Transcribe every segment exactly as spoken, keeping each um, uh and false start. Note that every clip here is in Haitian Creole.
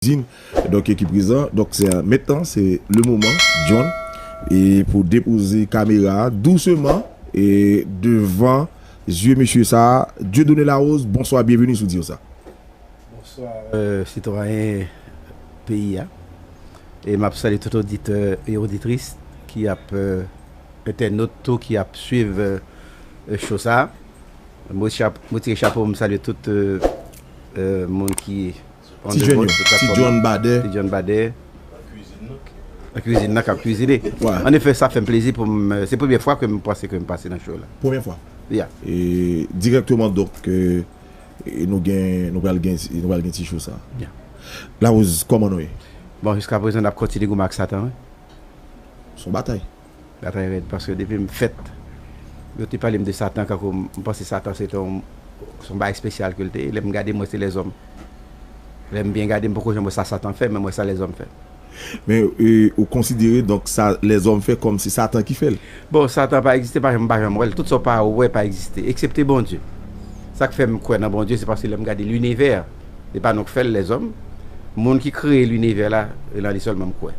Cuisine, donk, ki prezan. Donk, se, mentnan, se le moman, John, e pou depoze kamera a dousman e devan zye mesye sa a. Dieudonné Larose, bonswa, byenveni sou Di w sa. Bonswa, euh, sitwayen peyi a. E m ap salye tout oditè e oditris ki ap, euh, entènot tou ki ap swiv, euh, show sa a. Mwen chap-, mwen tire chapo, m salye tout, euh, euh, moun ki on Ti the jèn yo, road, sou Ti platfòm John nan. Badet. Ti John Badet. Nan kizin nan k ap kwizine. Wè. Annefè, sa fè m plezi pou m, se premye fwa ke m panse ke m pase nan show la. Premye fwa. Ya. E dirèkteman, donk, euh, e nou gen, nou pral gen, nou pral gen ti show sa. Ya. Larose, kòman nou ye? Bon, jiska prezan, n ap kontinye goumen ak Satan, wi. Se yon batay. Batay rèd, paske depi m fèt, yo te pale m de Satan, kankou m panse Satan se te yon, se yon bagay espesyal ke l te ye. Lè m gade, m wè se lèzòm. Lè m byen gade, m poko janm wè sa Satan fè, men m wè sa lèzòm fè. Men, euh, ou konsidere, donk, sa lèzòm fè kòm se Satan ki fè l? Bon, Satan pa egziste, pa janm, pa janm wè l. Tout sa w pa wè pa egziste, eksepte Bondye. Sa k fè m kwè nan Bondye, se paske lè m gade linivè, se pa nou k fè l, lèzòm. Moun ki kreye linivè la, e nan li sèlman m kwè.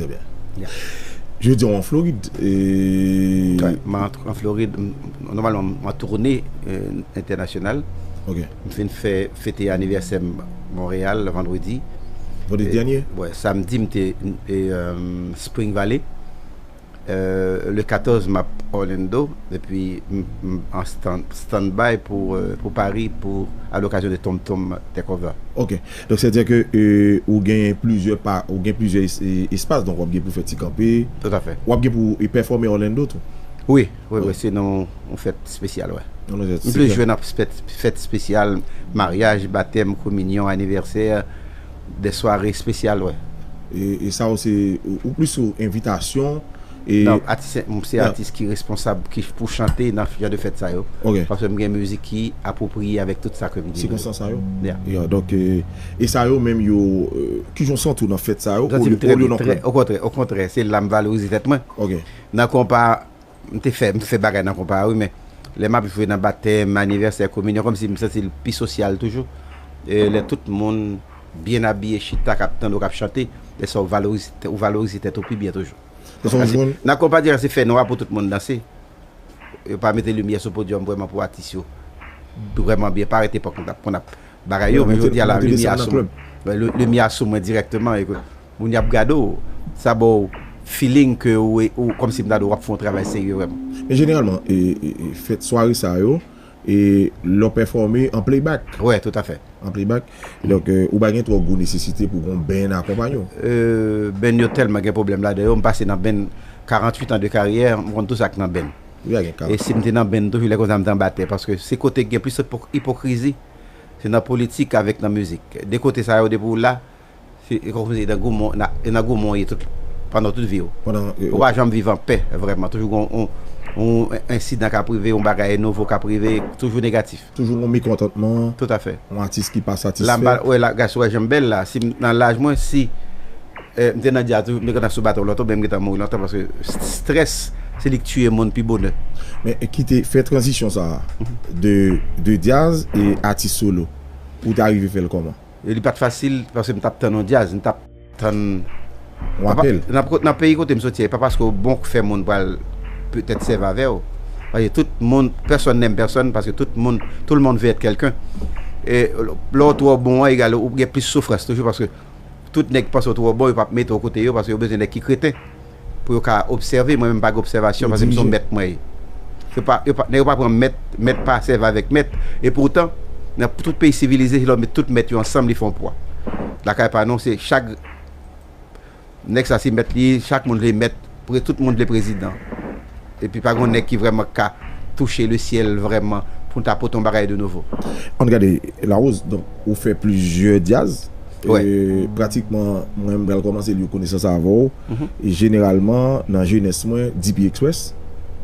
Trè byen. Ya. Jodi a, w an Florid. E... Wi, m an, an Florid, m, nòmalman, m an toune, euh, entènasyonal. Ok. M fin fè, fete anivèsè m Monreyal vandredi. Vandredi dènye? Wè, samdi m te, e, euh, Spring Valley. Euh, le katòz m ap Orlando, epi m, m an stand, stand by pou, euh, pou Paris pou, à l'occasion de Tom Tom Takeover. Ok. Donk, sètadi ke, euh, ou gen plizyè pa, ou gen plizyè es-, e, espas, donk w ap gen pou fè ti kanpe, Tout à fait. W ap gen pou, e, pèfòme Orlando tou. Wi, wi, wi, se nan yon fèt espesyal, wè. Non, non, se M plis jwe nan fèt, fèt espesyal, maryaj, batèm, kominyon, anivèsè, de sware espesyal, wè. E, e sa, ou se, ou, ou plis sou envitasyon, e... Non, atis, m se Ya. Atis ki responsab ki pou chante nan jan de fèt sa yo. Ok. Paske m gen mizik ki apwopriye avèk tout sa ke m gen. Sikonstans sa yo? Ya. Ya, donk, e, e sa yo menm yo, e, ki jan w santi w nan fèt sa yo? Santi Olye, m trè olye byen, nan trè, klèb? okontrè, okontrè, se la m valorize tèt mwen. Ok. Nan konpa, m te fè, m fè bagay nan konpa, wi, men lè m ap jwe nan batèm, anivèsè, kominyon, kòmsi m santi l pi sosyal toujou. E lè tout moun byen abiye, chita, k ap tande w, k ap chante, lè sa w valorize, ou valorize tèt ou pi byen toujou. Nan konpa, di a se fè nwa pou tout moun danse. Yo pa mete limyè sou podyòm vrèman pou atis yo vrèman byen parèt epòk konn ap, konn ap bagay yo, men jodi a la, limyè a sou mwen. Limyè a sou mwen dirèkteman e ke moun y ap gade w, sa ba w feeling ke ou, ou kòmsi m ta di w ap fè yon travay serye vrèman. Men jeneralman, e, e, e, fèt sware sa yo, e lè w pèfòme an playback. Wè, tout à fait. An playback. Donk, e, ou pa gen twò gwo nesesite pou gon band akonpanye w. E, band yo tèlman gen pwoblèm ladan yo, m pase nan band, karanntuit an de karyè, m konn tout sa k nan band. Ou pa gen ka. E si m te nan band toujou, lè konsa m te an batè, paske se kote k gen plis ipok-, ipokrizi, se nan politik avèk nan mizik. De kote sa yo, depi w la, se, e kòmsi nan goumon, nan, e nan goumon w ye tout, pandan tout vi w. Ou pa janm viv an pè, vrèman. Toujou gon yon, yon ensidan k ap rive, yon bagay nouvo k ap rive, toujou negatif. Toujou gon mekontantman. Tout à fait. Yon atis ki pa satisfè. La, m pa, wè, la, gason wè jan m bèl la. Si m, nan laj mwen, si, e, m te nan djaz toujou, m te gentan sou baton lontan, oubyen m gentan mouri lontan, paske s-, strès, se li k tiye moun pi bonè. Men, e, kite, fè tranzisyon sa a, de, de djaz e atis solo. Ou te arive fè l kòman? E li pa t fasil, paske m t ap tann yon djaz, m t ap tann yon apèl. Nan, nan peyi kote m soti a, e pa paske w bon k fè moun pral petèt sèvi avè w. Paske tout moun, personne n'aime personne, paske tout moun, tout le monde veut être quelqu'un. E lè w twò bon an, egal, ou gen plis soufrans toujou, paske tout nèg panse w twò bon, yo p ap mete w kote yo, paske yo bezwen nèg ki kreten. Pou yo ka obsève, mwen menm m pa gen obsèvasyon, paske m se yon mèt mwen ye. Yo pa, yo pa, nèg yo pa pran mèt, mèt pa sèvi avèk mèt. E poutan, nan tout peyi sivilize, lè w met tout mèt yo ansanm, li fè yon pwa. Lakay pa nou, se chak nèg sa se mèt li, chak moun vle mèt, pre-, tout moun vle prezidan. Epi pa gen yon nèg ki vrèman ka touche le syèl vrèman pou ta pote yon bagay de nouvo. Ann gade, Larose, donk, ou fè plizyè djaz. Wi. E, pratikman, mwen, m pral kòmanse li konesans avè w. E jeneralman, nan jenès mwen, D P Express,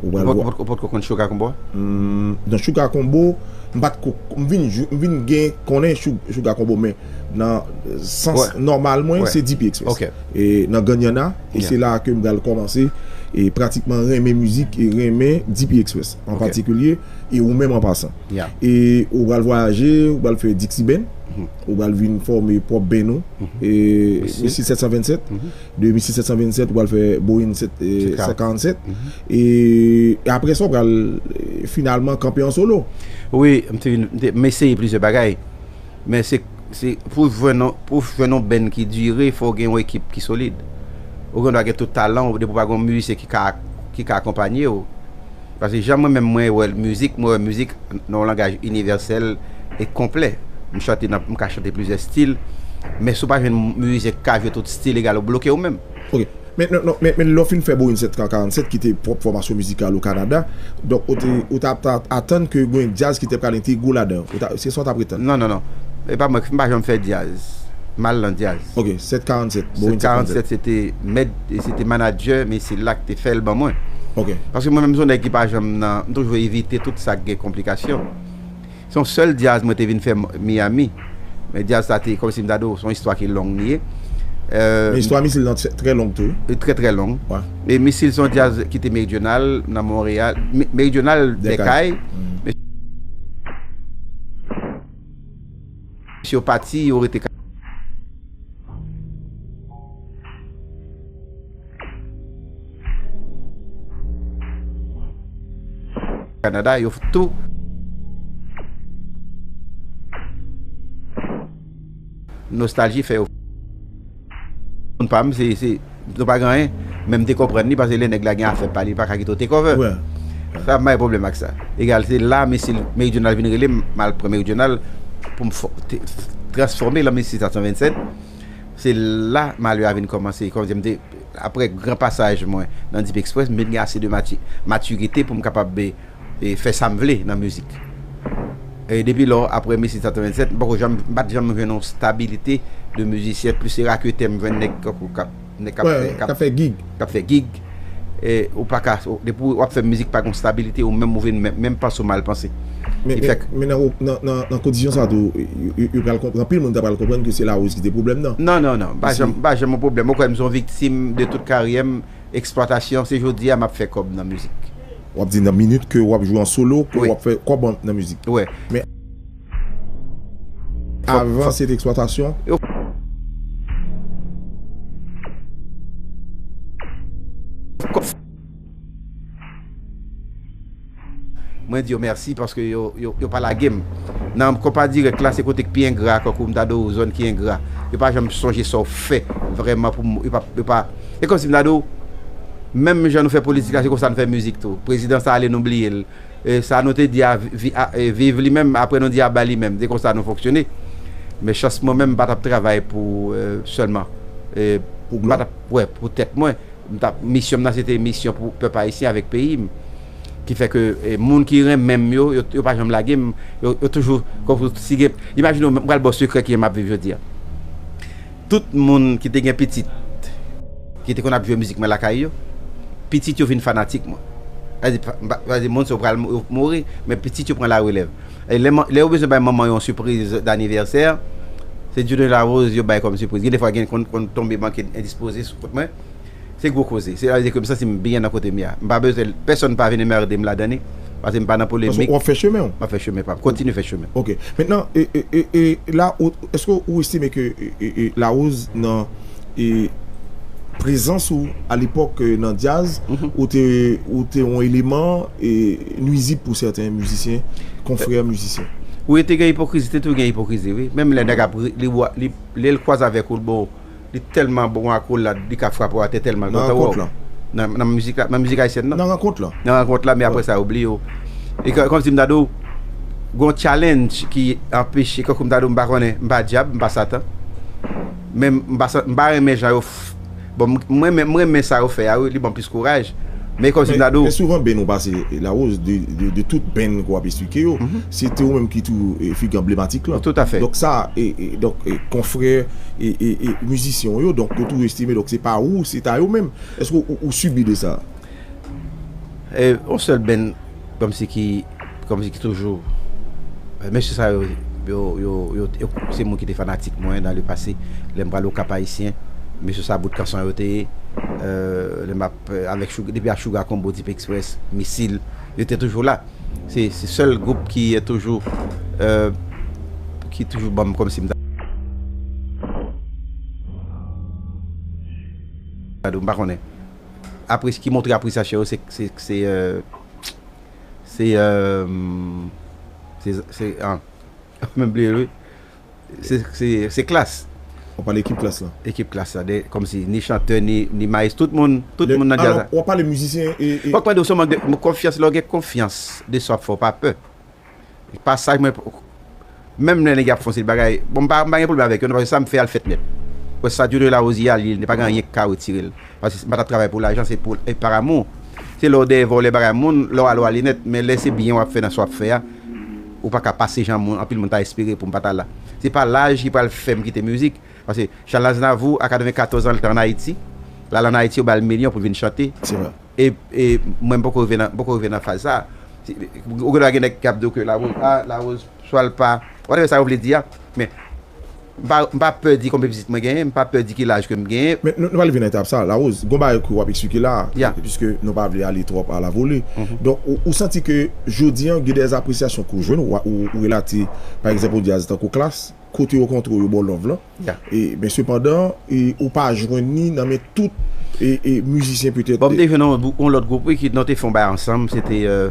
ou pral wè. Ou potko konn Sugar Combo? Hmm, nan Sugar Combo, m pa t ko, m vin, m vin gen konnen Sugar Combo, men nan sans nòmal mwen, se D P Express. E nan Gannyana, e se la ke m pral kòmanse, e pratikman renmen mizik, e renmen D P Express, an patikilye, e ou menm an pasan. E ou pral vwayaje, ou pral fè Dixie Band. Ou pral vin fòme pwòp band ou, e, Misil sèt san vennsèt. De Misil sèt san vennsèt, ou pral fè Boeing sèt, e, sèt karannsèt. E, e apre sa, ou pral, e, finalman kanpe an solo. Wi, m te vin, m te, m eseye plizyè bagay. Men se, se pou jwenn yon, pou jwenn yon band ki dire, fò w gen yon ekip ki solid. Ou gen dwa gen tout talan w, depi w pa gen yon mizisyen ki ka, ki ka akonpanye w. Paske jan mwen menm mwen wè mizik, mwen wè mizik nan yon langaj inivèsèl e konplè. M chante nan, m ka chante plizyè stil, men si w pa jwenn mizisyen ki ka jwe tout stil egal, ou bloke ou menm. Ok. Men, non, non, men, men lè w fin fè Boeing sèt san karannsèt, ki te pwòp fòmasyon mizikal ou Kanada, donk ou te, ou t ap ta-, atann ke gen djaz ki te pral entegre w ladan. Ou ta, se sa w t ap pretann? Non, non, non. E pa mwen, m pa janm fè djaz. M al nan djaz. Ok, sèt karannsèt, Boeing sèt karannsèt. Sèt karannsèt, se te mèt, e se te manadjè, men se la ki te fè l ban mwen. Ok. Paske mwen menm, se yon nèg ki pa janm nan, m toujou evite tout sa k gen konplikasyon. Se yon sèl djaz mwen te vin fè M-, Miami. Men djaz sa te, kòmsi m ta di w, se yon istwa ki long li ye. Euh, men istwa Misil nan trè, trè long tou, wi. E trè, trè long. Wi. E Misil se yon djaz ki te meridional nan Monreyal, me-, meridional Dèkay. Dèkay. Mm. Men si yo pati, yo rete Kanada, yo tou nostalji fè yo. Moun pa m, se, se, nou pa gen anyen, men m te konprann li, paske lè nèg la gen afè pa li, li pa ka kite w take over. Wi. Sa m pa gen pwoblèm ak sa. Egal, se la, Misil Meridional vin rele m, m al pran Meridional pou m fò-, te-, transfòme l an Misil sèt san vennsèt. Se la malè a vin kòmanse. Kòmsi m te, apre gran pasaj mwen nan Deep Express, m vin gen ase de mati-, matirite pou m kapab, e, e, fè sa m vle nan mizik. E depi lò, apre Misil sèt san vennsèt, m poko janm, m pa t janm jwenn yon stabilite de mizisyen, plis se raketè m jwenn nèg tankou k ap, nèg k ap fè, k ap, k ap fè gig. K ap fè gig. E ou pa ka, depi w ap fè mizik, pa gen stabilite, ou menm ou vin menm, menm panse w mal panse. Men, men, men nan, nan, nan, nan kondisyon sa tou, yo, yo, yo pral konprann, anpil moun ta pral konprann ke se Larose ki te pwoblèm nan. Non, non, non, m pa janm, m pa janm yon pwoblèm. Ou kwè m se yon viktim de tout karyè m, eksplwatasyon, se jodi a m ap fè kòb nan mizik. W ap di nan minit ke w ap jwe an solo, ke w ap fè kòb an, nan mizik. Wi. Men avan, se te eksplwatasyon. Mwen di yo mèsi paske yo, yo, yo pa lage m. Nan konpa dirèk la, se kote k pi engra, kankou m ta di w zòn ki engra. Yo pa janm sonje sa w fè vrèman pou m, yo pa, yo pa. E kòmsi m ta di w, menm jan nou fè politik la, se konsa nou fè mizik tou. Prezidan sa ale, nou bliye l. E sa nou te di a vi-, a, e, viv li menm, apre nou di aba li menm. Se konsa nou fonksyone. Men chans mwen menm, m pa t ap travay pou, e, sèlman. E, pou glwa. M pa t ap, wè, pou tèt mwen. M t ap, misyon m nan, se te misyon pou pèp ayisyen avèk peyi m. Ki fè ke, e, moun ki renmen m yo, yo, yo pa janm lage m. Yo, yo toujou, kòm si gen, imajine w, m pral ba w sekrè ki jan m ap viv jodi a. Tout moun ki te gen pitit, ki te konn ap jwe mizik mwen lakay yo, pitit yo vin fanatik mwen. Sa vle di, pa, m pa, sa vle di, moun sa yo pral mou-, mouri, men pitit yo pran larelèv. E lè man-, lè yo bezwen bay manman yo yon sipriz danivèsè, se Dieudonné Larose yo bay kòm sipriz. Gen defwa, gen konn, konn tonbe manke endispoze sou kont mwen. Se gwo koze. Se, sa vle di ke m santi m byen nan kote m ye a. M pa bezwen, pèsonn pa vin anmède m ladan li. Paske m pa nan polemik. Paske w ap fè chemen w. M ap fè chemen pa m. Kontinye fè chemen. Ok. Mentnan, e, e, e, e, la, ou, èske ou estime ke, e, e, e, Larose nan, e, prezans ou alepòk, e, nan djaz, ou te, ou te yon eleman, e, nwizib pou sèten mizisyen, konfrè mizisyen? Wi, te gen ipokrizi, te toujou gen ipokrizi, wi. Menm lè nèg ap ri, li, li, lè l kwaze avèk ou, l ba w Li tèlman bon akolad, li ka frape w atè tèlman l kontan wè w. Nan rankont lan. Nan, nan mizik la, nan mizik ayisyèn nan. Nan rankont lan. Nan rankont la, men apre sa, yo bliye w. E kò-, kòmsi m ta di w, gon challenge ki anpeche, kòm m ta di w, m pa konnen, m pa dyab, m pa Satan. Men m pa sa, m pa renmen jan yo f-, bon, m, mwen, mwen, mwen renmen sa yo fè a, wi, li ban m plis kouraj. Men kòmsi m ta di w. Men souvan, band ou pase, Larose, de, de, de tout band ke w ap esplike yo, se te ou menm ki tou, e, figi anblematik lan. Tout à fait. Donk sa, e, e, donk, e, konfrè, e, e, e, mizisyen w yo, donk, yo tou estime, donk, se pa ou, se ta yo menm. Èske ou, ou, ou sibi de sa? E, yon sèl band, kòmsi ki, kòmsi ki toujou, e, mesye sa yo, yo, yo, yo, yo, se moun ki te fanatik mwen dans le passé, lè m pral Okap Ayisyen, mesye sa bout kanson yo te ye, e, lè m ap, e, avèk Sugar, depi a Sugar Combo, Deep Express, Misil, yo te toujou la. Se, se sèl gwoup ki toujou, e, ki toujou ban m kòmsi m ta, m pa konnen. Apre, ki montre apresyasyon yo, se, se, se, euh, se, euh, se, se, ah, menm bliye l, wi. Se, se, se Klass. Ou pale ekip Klass la. Ekip Klass la, de, kòmsi, ni chantè, ni, ni mayes, tout moun, tout moun nan djaz la. Alò, w ap pale mizisyen e, e... Fòk mande w sou mank de konfyans, lè w gen konfyans de sa w ap fè, w pa pè. Pasaj mwen, menm lè nèg y ap fè yon seri bagay, bon, m pa, m pa gen pwoblèm avèk yo, non, paske sa m fè a l fèt nèt. Wè sa Junior Larose ye a, li, li pa gen anyen k ka retire l. Paske m pa t ap travay pou lajan, se pou, e pa amou. Se lè w dèyè vòlè bagay moun, lè w ale w ale nèt, men lè se byen w ap fè nan sa w ap fè a, ou pa ka pase jan moun, anpil moun ta espere pou m pa ta la. Se pa laj ki pral fè m kite mizik, paske Charles Aznavour, a katrevenkatòz an, li te ann Ayiti. L al ann Ayiti, yo ba l milyon pou l vin chante. Se vre. E, e mwen, m poko rive nan, m poko rive nan faz sa a. Si, ou gen dwa gen nèg k ap di w ke Larose, ah, Larose, swa l pa, whatever sa yo vle di a, men m pa, m pa pè di konbyen pitit mwen genyen, m pa pè di ki laj ke m genyen. Men nou, nou pral rive nan etap sa a, Larose, gon bagay ke w ap eksplike la a, piske nou pa vle ale twòp a la vole. Donk, ou, ou santi ke jodi a, gen de apresyasyon ke w jwenn, ou, ou, ou relate, pa egzanp, yon djaz tankou Klass, kote yo kontre w, yo ba w love lan. E, men sepandan, e, ou pa jwenn ni nan men tout, e, e, mizisyen petèt. Bon, m te jwenn yon, yon lòt gwoup, wi, ki nou te fè yon bagay ansanm, se te, euh,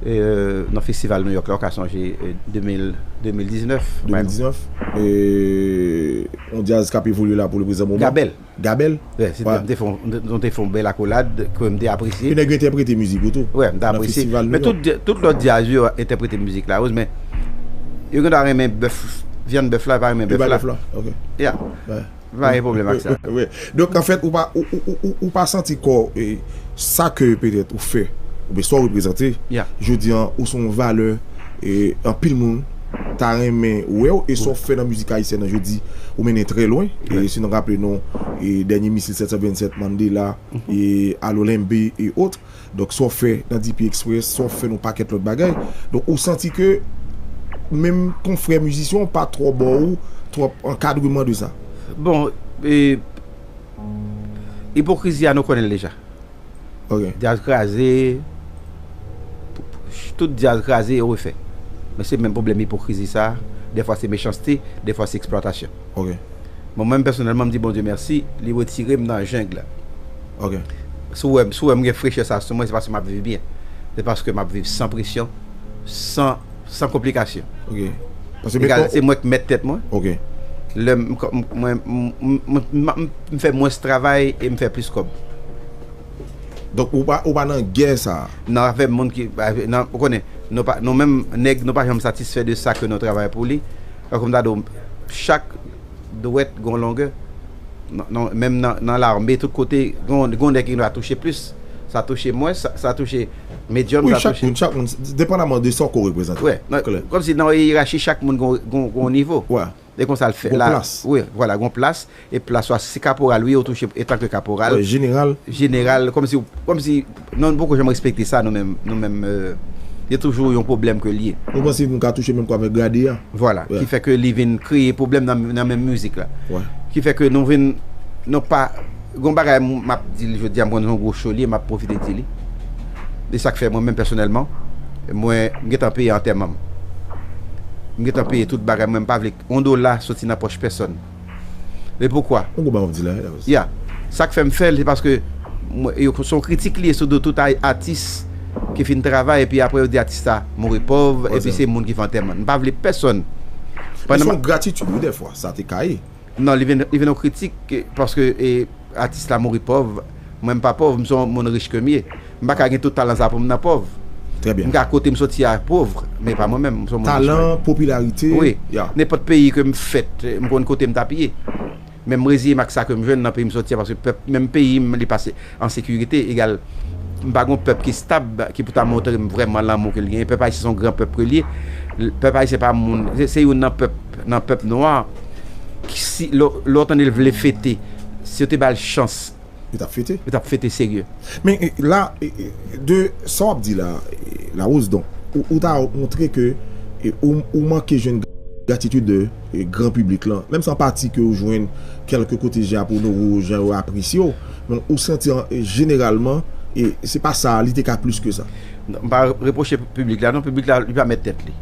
euh, nan festival New York la, ou ka sonje, euh, de mil, de mil diznèf. De mil diznèf. E, yon djaz k ap evolye la pou le prezan moman. Gabèl. Gabèl? Wè, se te, m te fè yon, nou te fè yon bèl akolad ke m te apresye. E nèg yo entèprete mizik ou tou? Wè, m te apresye. Men tout, tout lòt djaz yo entèprete mizik Larose, men yo gen dwa renmen bèf, vyann bèf la, pa renmen bèf la. Yo pa bèf la, ok. Ya. M pa gen pwoblèm ak sa. Wè. Donk, anfèt, ou pa, ou, ou, ou, ou, ou pa santi kò w, e, sa ke petèt ou fè, oubyen sa w reprezante, jodi a, ou se yon valè, e, anpil moun ta renmen wè w, e sa w fè nan mizik ayisyèn nan jodi, ou mennen trè lwen. E si nou raple nou, e, dènye misil sèt san vennsèt, Mandela, e, Alolenbe, e ot. Donk, sa w fè nan D P Express, sa w fè nan pakèt lòt bagay. Donk, ou santi ke menm konfrè mizisyen w pa twò ba w twòp ankadreman de sa? Bon, e, ipokrizi a, nou konnen l deja. Ok. Djaz kraze, tout djaz kraze e refè. Men se menm pwoblèm ipokrizi sa, dèfwa se mechanste, dèfwa se eksplwatasyon. Ok. Bon, mwen menm pèsonèlman, m di Bondye mèsi, li retire m nan jeng la. Ok. Si w wè, si w wè m gen frechè sa sou mwen, se paske m ap viv byen. Se paske m ap viv san presyon, san, san konplikasyon. Ok. Egal, se mwen k mèt tèt mwen. Ok. Lè m, m, mwen, m, m, m, m, m fè mwens travay e m fè plis kòb. Donk, ou pa, ou pa nan gè sa a? Nan afè moun ki, nan, ou konnen, nou pa, nou menm nèg, nou pa janm satisfè de sa ke nou travay pou li. Tankou m ta di w, chak dwèt gon longè. Non, non, menm nan, nan lame, tout kote, gon, gon nèg ki va touche plis, sa touche mwens, sa, sa touche medyòm, sa touche. Wi, chak moun, chak moun, depandaman de sa w ko reprezante. Wè, kòmsi nan yon yerachi, chak moun gon, gon, gon nivo. Wè. E konsa l fè. Gon plas. Wi, vwala, gon plas. E plas ou a, si se kaporal, wi, ou touche etanke kaporal. Wè, jeneral. Jeneral, kòmsi, kòmsi, non, nou poko janm respekte sa, nou menm, nou menm, euh, se toujou yon pwoblèm ke l ye. Nou panse nou ka touche menm kò avèk grade a. Vwala, ki fè ke li vin kreye pwoblèm nan, nan menm mizik la. Wè. Ki fè ke nou vin, nou pa, gon bagay m, m ap di l jodi a, m konn se yon gwo cho li ye, m ap pwofite di li. E sa k fè mwen menm pèsonèlman, mwen, m gentan peye antèman m. M gentan peye tout bagay mwen, m pa vle yon dola soti nan pòch pèsonn. E poukwa? Yon gwo bagay w ap di la, la. Ya. Sa k fè m fè l, se paske mwen, yo, se yon kritik li ye sou do tout a-, atis ki fin travay, epi apre yo di atis la mouri pòv, epi se moun ki fè antèman. M pa vle pèsonn. Men se yon gratitid, wi, dèfwa, sa te ka ye. Non, li vin, li vin yon kritik, paske, e, atis la mouri pòv. Mwen, m pa pòv, m se yon moun rich ke m ye. M pa ka gen tout talan sa pou m nan pòv. Trè byen. M ka kote m soti a pòv, men pa mwen menm, m se yon moun rich. Talan, popilarite. Wi. Nenpòt peyi ke m fèt, m konn kote m t ap ye. Men m reziye m ak sa ke m jwenn nan peyi m soti a, paske pèp, menm peyi m, li pase an sekirite, egal, m pa gon pèp ki stab, ki pou ta montre m vrèman lanmou ke l genyen. Pèp ayisyen se yon gran pèp ke l ye. Pèp ayisyen pa moun, se, se youn nan pèp, nan pèp nwa, ki si, lè, lè w tande l vle fete, si yo te ba l chans, yo t ap fete. Yo t ap fete serye. Men, e, la, e, e, de sa w ap di la, e, Larose, donk, ou, ou ta montre ke, e, ou, ou manke jwenn gratitid de, e, gran piblik lan. Menm si an pati ke ou jwenn kèlke kote jan ap onore w, jan yo apresye w, men ou santi an, e, jeneralman, e, se pa sa, li te ka plis ke sa. Non, m pa repwoche piblik la, non, piblik la, li pa mèt tèt li.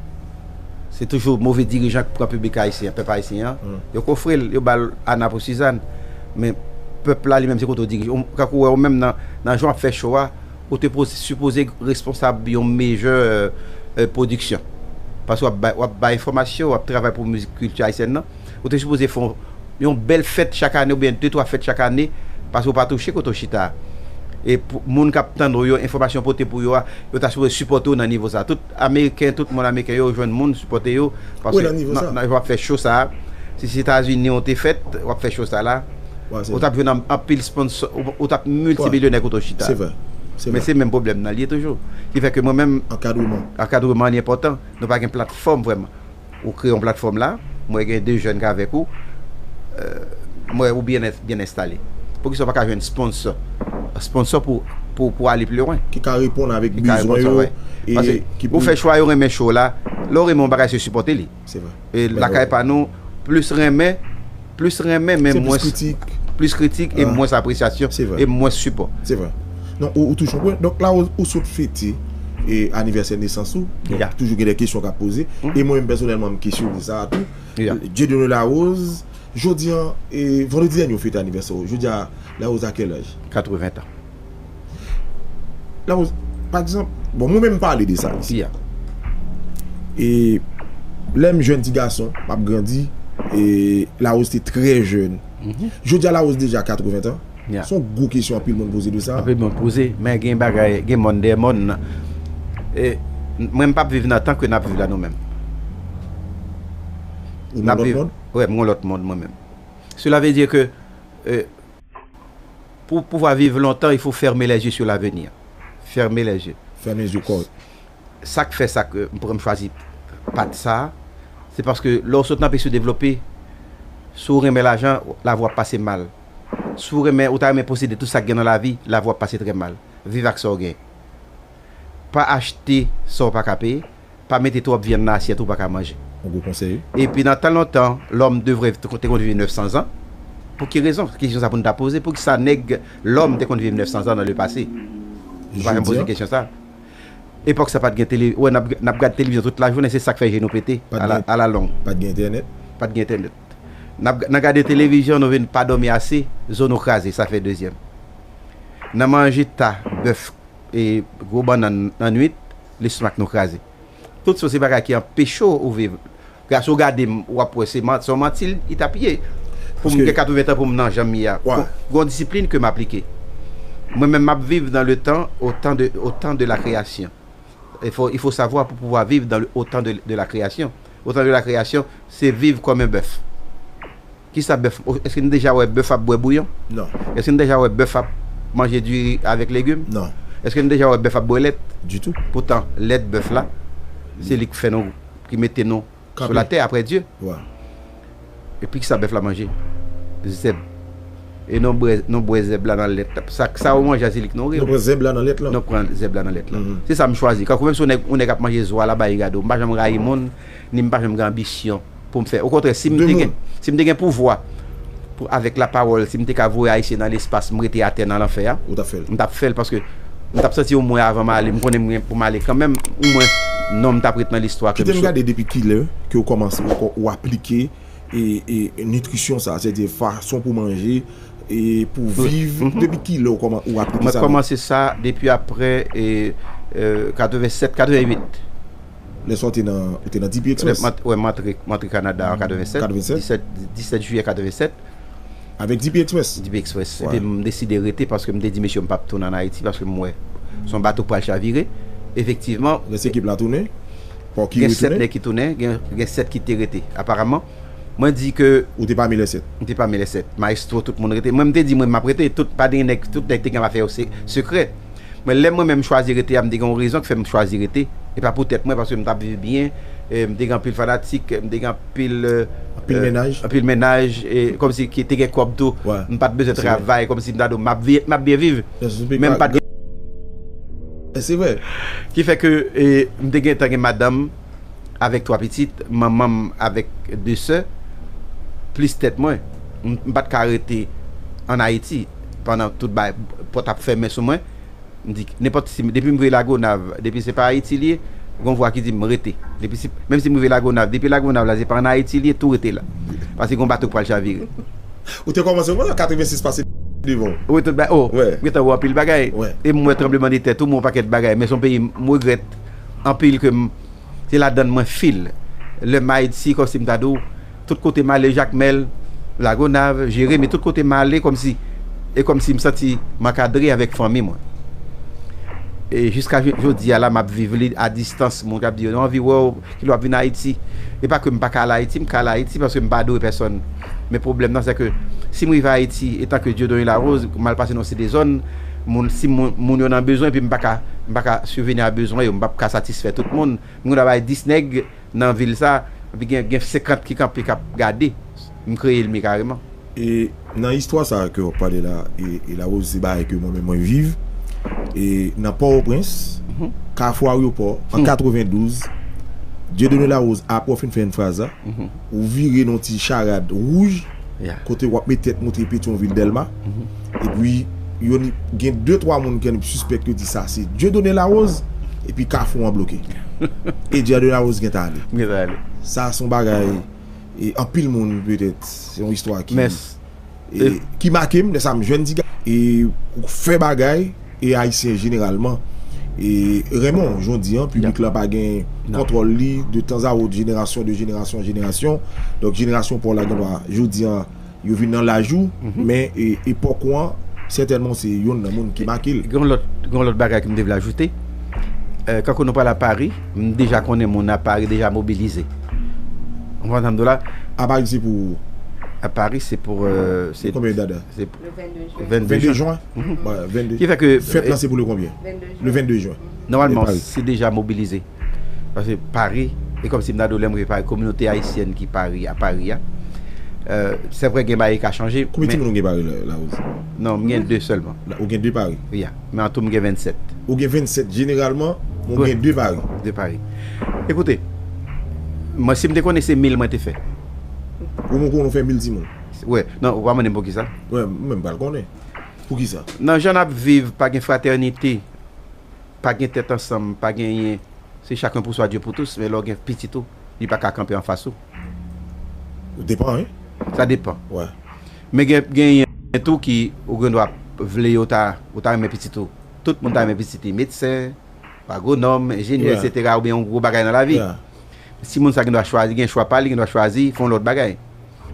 Se toujou move dirijan ki pran piblik ayisyen an, pèp ayisyen an. Yo kofre l, yo ba l Ana pou Sizàn. Men pèp la li menm se kote w dirije. Ou, kankou w wè ou menm nan, nan jan w ap fè cho a, ou te poze, sipoze responsab yon mejè, euh, euh, pwodiksyon. Paske w ap bay, w ap bay enfòmasyon, w ap travay pou mizik kilti ayisyèn nan. Ou te sipoze fè yon, yon bèl fèt chak ane oubyen de twa fèt chak ane, paske w pa touche kote w chita a. E pou moun k ap tann ou yo, enfòmasyon w pote pou yo a, yo ta sipoze sipòte w nan nivo sa. Tout Ameriken, tout moun Ameriken yo jwenn moun sipòte yo, paske nan, nan, w ap fè cho sa a. Si se Etazini ou te fèt, w ap fè cho sa la, ou t ap jwenn an-, anpil sponsò, ou, ou t ap miltimilyonè kote w chita. Men se menm pwoblèm nan li ye toujou. Ki fè ke mwen menm, ankadreman, ankadreman li enpòtan. Nou pa gen platfòm vrèman. Ou kreye yon platfòm la, mwen gen de jèn k avèk ou, euh, mwen ou byen, byen enstale. Poukisa w pa ka jwenn sponsò? Sponsò pou, pou, pou ale pi lwen. Ki ka reponn avèk bezwen yo, e ki pou fè chwa yo renmen cho la. Lè w renmen yon bagay, se sipòte li. Se vre. E lakay pa nou, plis renmen, plis renmen, men mwens, plis kritik e mwens apresyasyon e mwens sipò. Se vre. Non, ou, ou touche yon pwen. Donk, la, ou, ou sot fete e anivèsè nesans ou. Donk, toujou gen de kesyon k ap poze. E mwen menm, pèsonèlman, m kesyone sa a tou. Dieudonné Larose, jodi an, e vandredi dènye, ou fete anivèsè ou. Jodi a, Larose a kèl aj? Katreven tan. Larose, pa egzanp, bon, mwen menm m pale de sa isi. E lè m jèn ti gason, m ap grandi, e Larose te trè jèn. Jodi a, Larose deja katreven tan. Se yon gwo kesyon anpil moun poze de sa. Anpil moun poze, men gen bagay, gen mòn dèyè mòn. E, mwen, m p ap viv nan tan ke n ap viv la nou menm. Ou nan lòt mond? Wi, m nan lòt mond mwen menm. Cela veut dire que, euh, pour pouvoir vivre longtemps, il faut fermer les yeux sur l'avenir. Fermer les yeux. Fèmen zye w, kòrèk. Sa k fè sa ke m pran m chwazi pat sa a, se paske lè w sot nan peyi sou devlope, si w renmen lajan, lavi w ap pase mal. Si w renmen, ou ta renmen posede tout sa k gen nan lavi, lavi w ap pase trè mal. Viv ak sa w gen. Pa achte sa w pa ka peye, pa mete twòp vyann nan asyèt ou pa ka manje. Yon gwo konsèy. Epi nan tan lontan, lòm devre te konn viv nèf san zan. Pou ki rezon? Kesyon sa pou n ta poze. Poukisa nèg, lòm te konn viv nèf san zan nan lepase? Ou pa janm poze kesyon sa. Epòk sa pa t gen tele, wè, n ap, n ap gad televizyon tout lajounen, se sa k fè je nou pete, alalong. Pa t gen entènèt. Pa t gen entènèt. N ap, nan gade televizyon, nou vin pa dòmi ase, zo nou kraze, sa fè dezyèm. Nan manje ta, bèf, e gwo bannann nan nwit, lestomak nou kraze. Tout sa se bagay ki anpeche w viv. Gade, si w gade m, w ap wè se man-, se yon manti li t ap ye. Pou m gen katreven tan pou m nan jan m ye a. Gon, gon disiplin ke m aplike. Mwen menm m ap viv dans le temps, au temps de, au temps de la création. Il faut, il faut savoir pour pouvoir vivre dans le, au temps de, de la création. Au temps de la création, se viv kòm yon bèf. Kisa bèf? Èske n deja wè bèf ap bwè bouyon? Non. Èske n deja wè bèf ap manje diri avèk legim? Non. Èske n deja wè bèf ap bwè lèt? Ditou. Poutan, lèt bèf la, se li ki fè nou, ki mete nou sou latè apre Dye. Epi kisa bèf la manje? Zèb. E nou bwè, nou bwè zèb la nan lèt la. Sa, sa ou manje a, se li k nouri w. Nou pran zèb la nan lèt la. Nou pran zèb la nan lèt la. Se sa m chwazi. Kankou menm si yon nèg, yon nèg ap manje zwa la, bay gade w. M pa janm rayi moun, ni m pa janm gen anbisyon pou m fè. Okontrè, si m te gen, si m te gen pouvwa pou, avèk lapawòl, si m te ka voye Ayisyen nan lespas, m rete atè nan lanfè a, ou t ap fè l. M t ap fè l paske m t ap santi omwen avan m ale, m konnen m gen pou m ale kanmenm, omwen non m t ap ret nan listwa ke m sot. Kite m gade depi kilè ke w kòmanse, ou, ou aplike e, e nitrisyon sa, sètadi fason pou manje, e pou viv, depi kilè ou kòman-, ou aplike sa? Mwen kòmanse sa depi apre, e, e, katreven sèt, katreven uit. Lè sa w te nan, ou te nan D P Express? Wè, m antre, m antre Kanada an katreven sèt, katreven sèt? Disèt, disèt jiyè katreven sèt. Avèk D P Express? D P Express. Epi m deside rete paske m te di mesye m p ap tounen ann Ayiti paske m wè se yon bato k pral chavire. Efektivman. Rès ekip la tounen? Gen sèt nèg ki tounen, gen, gen sèt ki te rete. Aparaman, mwen di ke. Ou te pami lè sèt? M te pami lè sèt. Maestro, tout moun rete. Mwen, m te di, mwen, m ap rete. Tout, pa gen nèg, tout nèg te gen afè yo se-, sekrè. Men lè mwen menm m chwazi rete a, m te gen yon rezon k fè m chwazi rete. E pa pou tèt mwen, paske m t ap viv byen. E m te gen anpil fanatik, m te gen anpil, e, anpil mennaj. Anpil mennaj, e kòmsi ki te gen kòb tou. M pa t bezwen travay, kòmsi m ta di w, m ap vi-, m ap byen viv. Men m pa t gen. E se vre. Ki fè ke, e, m te gentan gen madanm avèk twa pitit, manman m avèk de sè, plis tèt mwen. M, m pa t ka rete ann Ayiti pandan tout bagay, pòt ap fèmen sou mwen. M di, nenpòt si, depi m vire Lagonav, depi se pa Ayiti li ye, Gon vwa ki di m rete. Depi si, menm si m rive Lagonav, depi Lagonav la, se pa ann Ayiti li ye, tou rete la. Paske gon bato k pral chavire. Ou te kòmanse konsa, katrevensis pase devan w. Wi, tout bagay. Oh, wi, gentan wè anpil bagay. E m wè tranblemanntè tou, m wè yon pakèt bagay. Men se yon peyi m regrèt anpil ke m, se ladann mwen fil. Lè m Ayiti, kòmsi m ta di w, tout kote m ale, Jakmèl, Lagonav, Jeremi, tout kote m ale, kòmsi, e kòmsi m santi m ankadre avèk fanmi mwen. E jiska jodi a la, m ap viv li a distans. Moun k ap di yo, "Nou anvi wè w, kilè w ap vin Ayiti?" E pa ke m pa ka al Ayiti, m ka al Ayiti paske m pa adore pèsòn. Men pwoblèm nan, se ke si m rive Ayiti, etan ke Dieudonné Larose, m al pase nan yon seri de zòn, moun, si moun, moun yo nan bezwen, epi m pa ka, m pa ka sibveni a bezwen yo, m p ap ka satisfè tout moun. M gen dwa bay dis nèg nan vil sa, epi gen, gen senkant ki kanpe k ap gade. M kreye l mi kareman. E nan istwa sa a ke w ap pale la, e, e Larose se bagay ke mwen menm mwen viv. E nan Pòtoprens, kafou ayewopò, an katrevendouz, Dieudonné Larose, apre w fin fè enfraz la, ou vire nan yon ti charad wouj, kote w ap met tèt monte Petyonvil, Dèlma. Epi yo ni, gen de twa moun ki annik sispèk, yo di sa se Dieudonné Larose, epi kafou an bloke. E Dieudonné Larose gentan ale. Gentan ale. Sa se yon bagay, e anpil moun petèt, se yon istwa ki, e, ki make m, lè sa m jèn ti gason, e ou fè bagay, e Ayisyen jeneralman, e renmen w, jodi an, piblik la pa gen kontwòl li, de tan a wòt, jenerasyon, de jenerasyon an jenerasyon. Donk, jenerasyon pa w la, gen dwa, jodi an, yo vin nan laj ou, men, e, epòk ou an, sètènman, se youn nan moun ki make l. Gen yon lòt, gen yon lòt bagay ke m te vle ajoute. E, kankou nou pral a Pari, m deja konnen moun a Pari deja mobilize. Ou konprann sa m di w la? A Pari, se pou ou? A Pari, se pou, e, se, konbyen dada? Se pou vennde jen. Vennde jen. Ki fè ke fèt lan se pou le konbyen? Le vennde jen. Nòmalman, se deja mobilize. Paske Pari, e kòmsi m ta di w, lè m rive Pari, kominote ayisyèn ki Pari, a Pari a, e, se vre gen bagay ki ka chanje. Konbyen timoun ou gen Pari la, Larose? Non, m gen de sèlman. Ou gen de Pari? Wi, men an tou m gen vennsèt. Ou gen vennsèt jeneralman, men w gen de Pari. De Pari. Ekoute, mwen, si m te konnen se mil mwen te fè. Ou menm konnen w fè mil timoun? Wi, non, ou pa mande m poukisa? Wi, mwen menm m pral konnen. Poukisa? Nan jan n ap viv, pa gen fratènite, pa gen tèt ansanm, pa genyen, se chacun pour soi, Dieu pour tous, men lè w gen pitit ou, li pa ka kanpe anfas ou. Depan, wi. Sa depan. Wi. Men gen, genyen tou ki ou gen dwa vle yo ta, ou ta renmen pitit ou. Tout moun ta renmen pitit li medsen, agwonòm, enjenyè, etsetera, oubyen yon gwo bagay nan lavi. Si moun sa gen dwa chwazi, gen chwa pa li, gen dwa chwazi fè yon lòt bagay.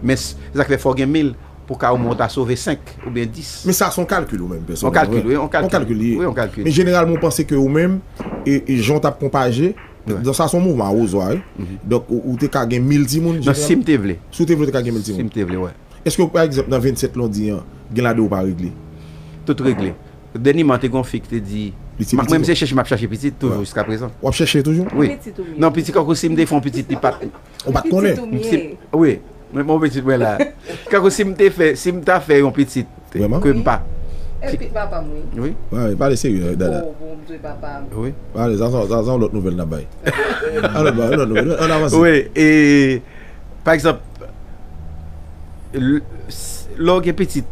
Men s-, se sa k fè fò w gen mil pou ka omwen w ta sove senk oubyen dis. Men sa se yon kalkil ou menm pèsonèlman. Yon kalkil, wi, yon kalkil. Yon kalkil li ye. Wi, yon kalkil. Men jeneralman ou panse ke ou menm, e, e jan w t ap pwopaje, donk sa se yon mouvman a wozwa, wi. Donk ou, ou te ka gen mil timoun jeneralman? Non, si m te vle. Si w te vle, ou te ka gen mil timoun? Si m te vle, wi. Èske, pa egzanp, nan vennsèt lan w di an, gen ladan yo pa regle? Tout regle. Dènyèman, te gen yon fi ki te di, mwen, mwen, se chèche m ap chache pitit toujou jiska prezan. W ap chèche toujou? Wi. Non, pitit, kankou si m te fè yon pitit, li pa t. Ou pa t konnen? Wi. Men mwen pitit mwen la. Kankou si m te fè, si m ta fè yon pitit ke m pa. Epi papa m, wi. Wi. Pale serye, dada. Bon, bon, m dwe papa m. Wi. Pale, sa se yon lòt nouvèl n ap bay. Alò, ba, yon lòt nouvèl. Ann avanse. Wi, e Pa egzanp, lè w gen pitit,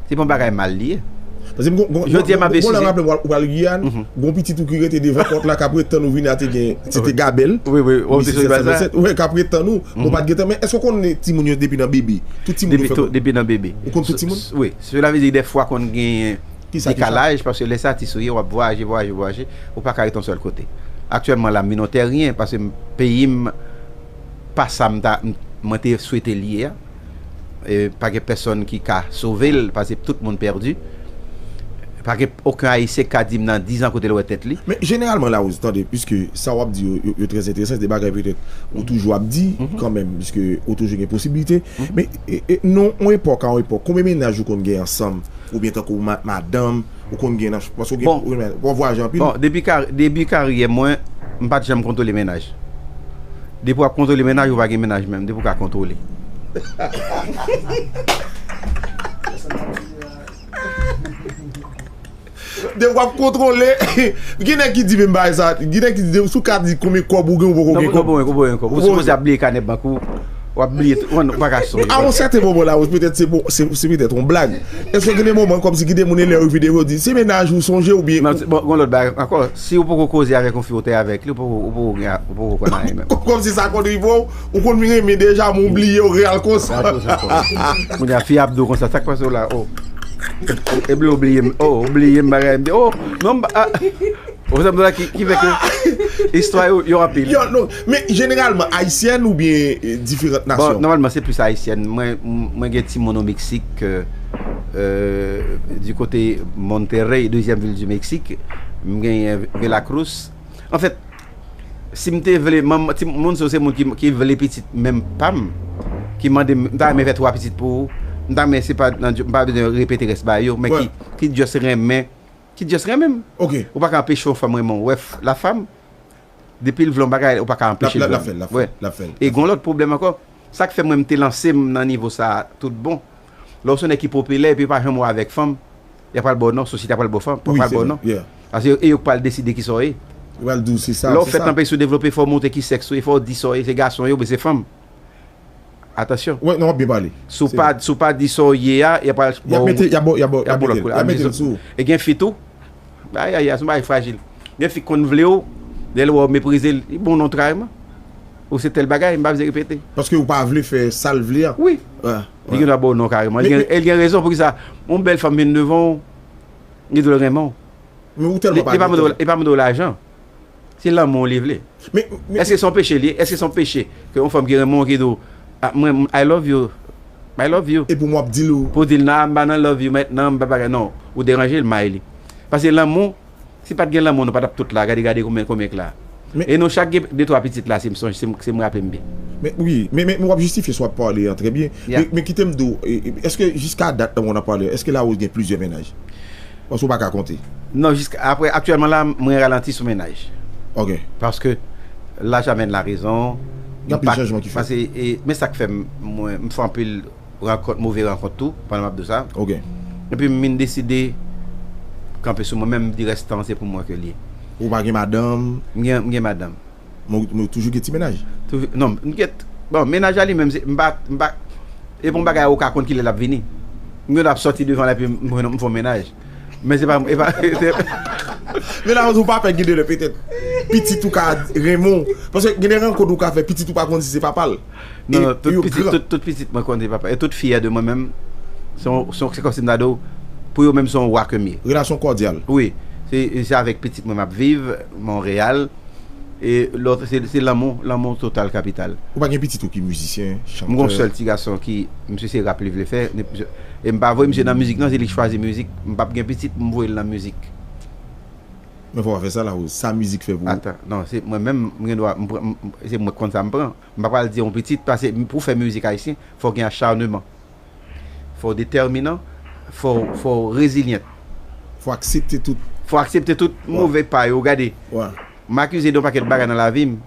se pa yon bagay mal li ye. Paske m gon, gon, jodi a m ap eseye. Gon lè m raple m, ou pral Giyàn, gon pitit ou ki rete devan pòt la, k ap ret tann ou vini a te gen, se te gabèl. Wi, wi, w ap eseye bay sa. Wi, k ap ret tann ou, bon, pa t gentan, men èske w konn timoun yo depi nan bebe? Tout timoun yo fè kòb. Depi nan bebe. Ou konn tout timoun? Wi, cela veut dire dèfwa konn gen dekalaj, paske lè se atis ou ye, w ap vwayaje, vwayaje, vwayaje, ou pa ka ret yon sèl kote. Aktyèlman la, m vin yon tèryen, paske peyi m, pa sa m ta, m, mwen te swete li ye a. E pa gen pèsonn ki ka sove l, paske tout moun pèdi. Pa gen okenn Ayisyen k ka di m nan diz an kote l wè tèt li. Men jeneralman, Larose, tande, piske sa w ap di yo, yo, yo trè enteresan, se de bagay petèt ou toujou ap di kanmenm, piske ou toujou gen posiblite. Men, e, e, nan yon epòk a yon epòk, konbyen mennaj ou konn gen ansanm? Oubyen tankou ma-, madanm, ou konn gen nan, paske w gen, w ap vwayaje anpil. Bon, depi ka-, depi karyè mwen, m pa t janm kontwole mennaj. Depi w ap kontwole mennaj, ou pa gen mennaj menm, depi w ka kontwole. Depi w ap kontwole, gen nèg ki di menm bagay sa, gen nèg ki di, si w ka di konbyen kòb ou gen, ou poko gen kòb. Ou poko gen kòb, ou poko gen kòb. Ou sipoze ap bliye kanè bank ou. w ap bliye tou, ou pa ka sonje. A yon sèten moman la, petèt se bon, se se petèt yon blag. Èske gen de moman kòmsi gen de moun lè yo vide yo di, se mennaj ou sonje oubyen. Non, bon, gon lòt bagay ankò. Si ou poko koze avèk yon fi, ou te avèk li, ou poko, ou poko, ou poko konn anyen menm. Kòmsi sa konn rive w, ou konn renmen deja, men ou bliye w reyèl konsa. Kounye a, fi ap di w konsa, sa k pase w la? Oh. Epi ou bliye m. Oh, ou bliye m bagay. M di, oh, non, m pa. Ou sa m di la ki, ki fè ke istwa yo, yo anpil. Yo, non, men jeneralman, ayisyèn oubyen eh, diferan nasyon? Bon, nòmalman, se plis ayisyèn. Mwen, m- mwen gen timoun o Meksik, euh, euh, di kote Monterrey, dezyèm vil di Meksik. M genyen Veracruz. Anfèt, si m te vle, manm, ti moun sa yo se moun ki, ki vle pitit menm pa m, ki mande m, m ta renmen fè twa pitit pou ou, m ta renmen se pa nan, m pa bezwen repete rès bagay yo, men ki, ki just renmen, ki just renmen m. Ou pa ka anpeche yon fanm renmen w. Wè, la femme, depi l vle yon bagay, ou pa ka anpeche l. L ap fè l, l ap fè l, l ap fè l. E gon lòt pwoblèm ankò. Sa k fè mwen m te lanse m nan nivo sa a tout bon. Lè w se yon nèg ki popilè epi pa janm wè avèk fanm, y ap pral ba w non, sosyete ap pral ba w fanm, ap pral ba w non. Paske e yo k pral deside kisa w ye. Yo pral di w se sa, lè w fèt nan peyi soudevlope, fò w montre ki sèks ou ye, fò w di sa w ye, se gason w ye oubyen se fanm. Atansyon. Wi, non, w ap byen pale. Si w pa, si w pa di sa w ye a, y ap pral ba w, y ap mete, y ap ba w, y ap ba w, y ap mete l sou. E gen fi tou, Ayayay, se yon bagay frajil. Gen fi k konn vle w, lè l wè w meprize l, li ba w non kareman. Ou se tèl bagay, m pa bezwen repete. Paske ou pa vle fè sa l vle a. Wi. Li gen dwa ba w non kareman. Li gen, e li gen rezon poukisa yon bèl fanm vin devan w, li di l renmen w. Men ou tèlman pa gen tan. Li pa mande w lajan. Se lanmou li vle. Men, men èske se yon peche li ye? Èske se yon peche ke yon fanm ki renmen w ki di w, ah, mwen, I love you, I love you? Epi w ap di l ou. Pou w di l, nan, m pa nan love you mentnan, m pa bagay, non. Ou deranje l, may li. Paske lanmou, si pa t gen lanmou, nou pa t ap tout la. Gade, gade konbyen, konbyen k la. E nou chak gen de twa pitit la, si m sonje, si m, si m raple m byen. Men, wi, men, men, men w ap jistifye sa w ap pale an trè byen. Men, men kite m di w, e, e, èske jiska dat nan moman w ap pale, èske Larose gen plizyè mennaj? Paske w pa ka konte. Non, jiska, apre, aktyèlman la, mwen ralanti sou mennaj. Ok. Paske laj amèn la rezon. Gen anpil chanjman ki fèt. Paske, e, men sa k fè m, mwen, m fè anpil rankont, move rankont tou, pandan m ap di w sa. Ok. Epi m vin deside kanpe sou mwen menm, m di rès tan se pou mwen ke l ye. Ou pa gen madanm? M gen, m gen madanm. Men w, men w toujou gen ti mennaj? Toujou, non, m gen, bon, mennaj la li menm, se, m pa, m pa, e bon bagay ou ka konn kilè l ap vini. M gen dwa ap sòti devan la epi m, m, m fè yon mennaj. Men se pa, e pa, se Men la, ou pa pè gen de lè petèt pitit ou ka renmen w. Paske gen de rankont ou ka fè, pitit ou pa konn si se papa l. Non, non, tout pitit, tout, tout pitit mwen konn se papa. E tout fyè de mwen menm. Se yon, se yon, se kòmsi m ta di w, pou yo menm se yon wa ke m ye. Relasyon kòdyal. Wi. Se, se avèk pitit mwen m ap viv, Monreyal. E lòt, se, se lanmou, lanmou total kapital. Ou pa gen pitit ou ki mizisyen, chantè? M gen yon sèl ti gason ki, misye se rap li vle fè. E m pa voye misye nan mizik, non, se li k chwazi mizik. M p ap gen pitit pou m voye l nan mizik. Men fò w pa fè sa la, sa mizik fè pou ou. Atan, non, se mwen menm, m gen dwa, m pran, m, se mwen k konn sa m pran. M pa pral di yon pitit, paske pou fè mizik ayisyen, fò w gen acharnement. Fò w detèminan, fò, fò w rezilyan. Fò w aksepte tout. Fò w aksepte tout move pa yo. Gade, m akize de yon pakèt bagay nan lavi m,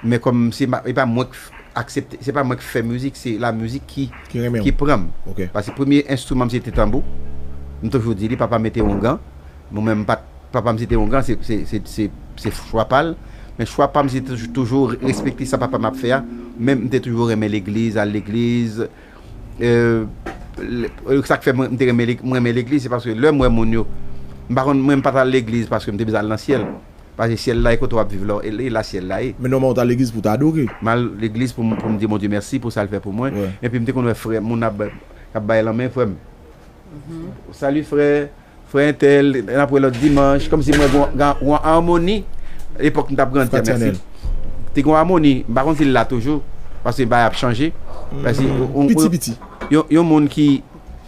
men kòm se pa, e pa mwen k f-, aksepte, se pa mwen k fè mizik, se lamizik ki, ki pran m. Paske premye enstriman m se te tanbou. M toujou di li, papa m te oungan. Mwen menm, m pa t, papa m se te oungan, se, se, se, se, se chwa pa l. Men chwa pa m se toujou, toujou respekte sa papa m ap fè a. Men m te toujou renmen legliz, al legliz. Euh, le- sa k fè mwen, m te renmen, leg- m renmen legliz, se paske lè m wè moun yo, m pa konn, mwen, m pa t al legliz paske m te bezwen al nan syèl. Paske syèl la e kote w ap viv la, e, e la syèl la ye. Men nòmalman ou t al legliz pou w t adore. M al legliz pou m, pou m di Bondye mèsi pou sa l fè pou mwen. Epi m te konn wè frè, moun ap, ap bay lanmen frè m. Salut frè, frè entèl, n ap wè lòt dimanch, kòmsi mwen gen yon, gen yon amoni, epòk m t ap grandi a, mèsi. Te gen yon amoni, m pa konn si l la toujou, paske bagay ap chanje. Paske yon, yon, yon moun ki,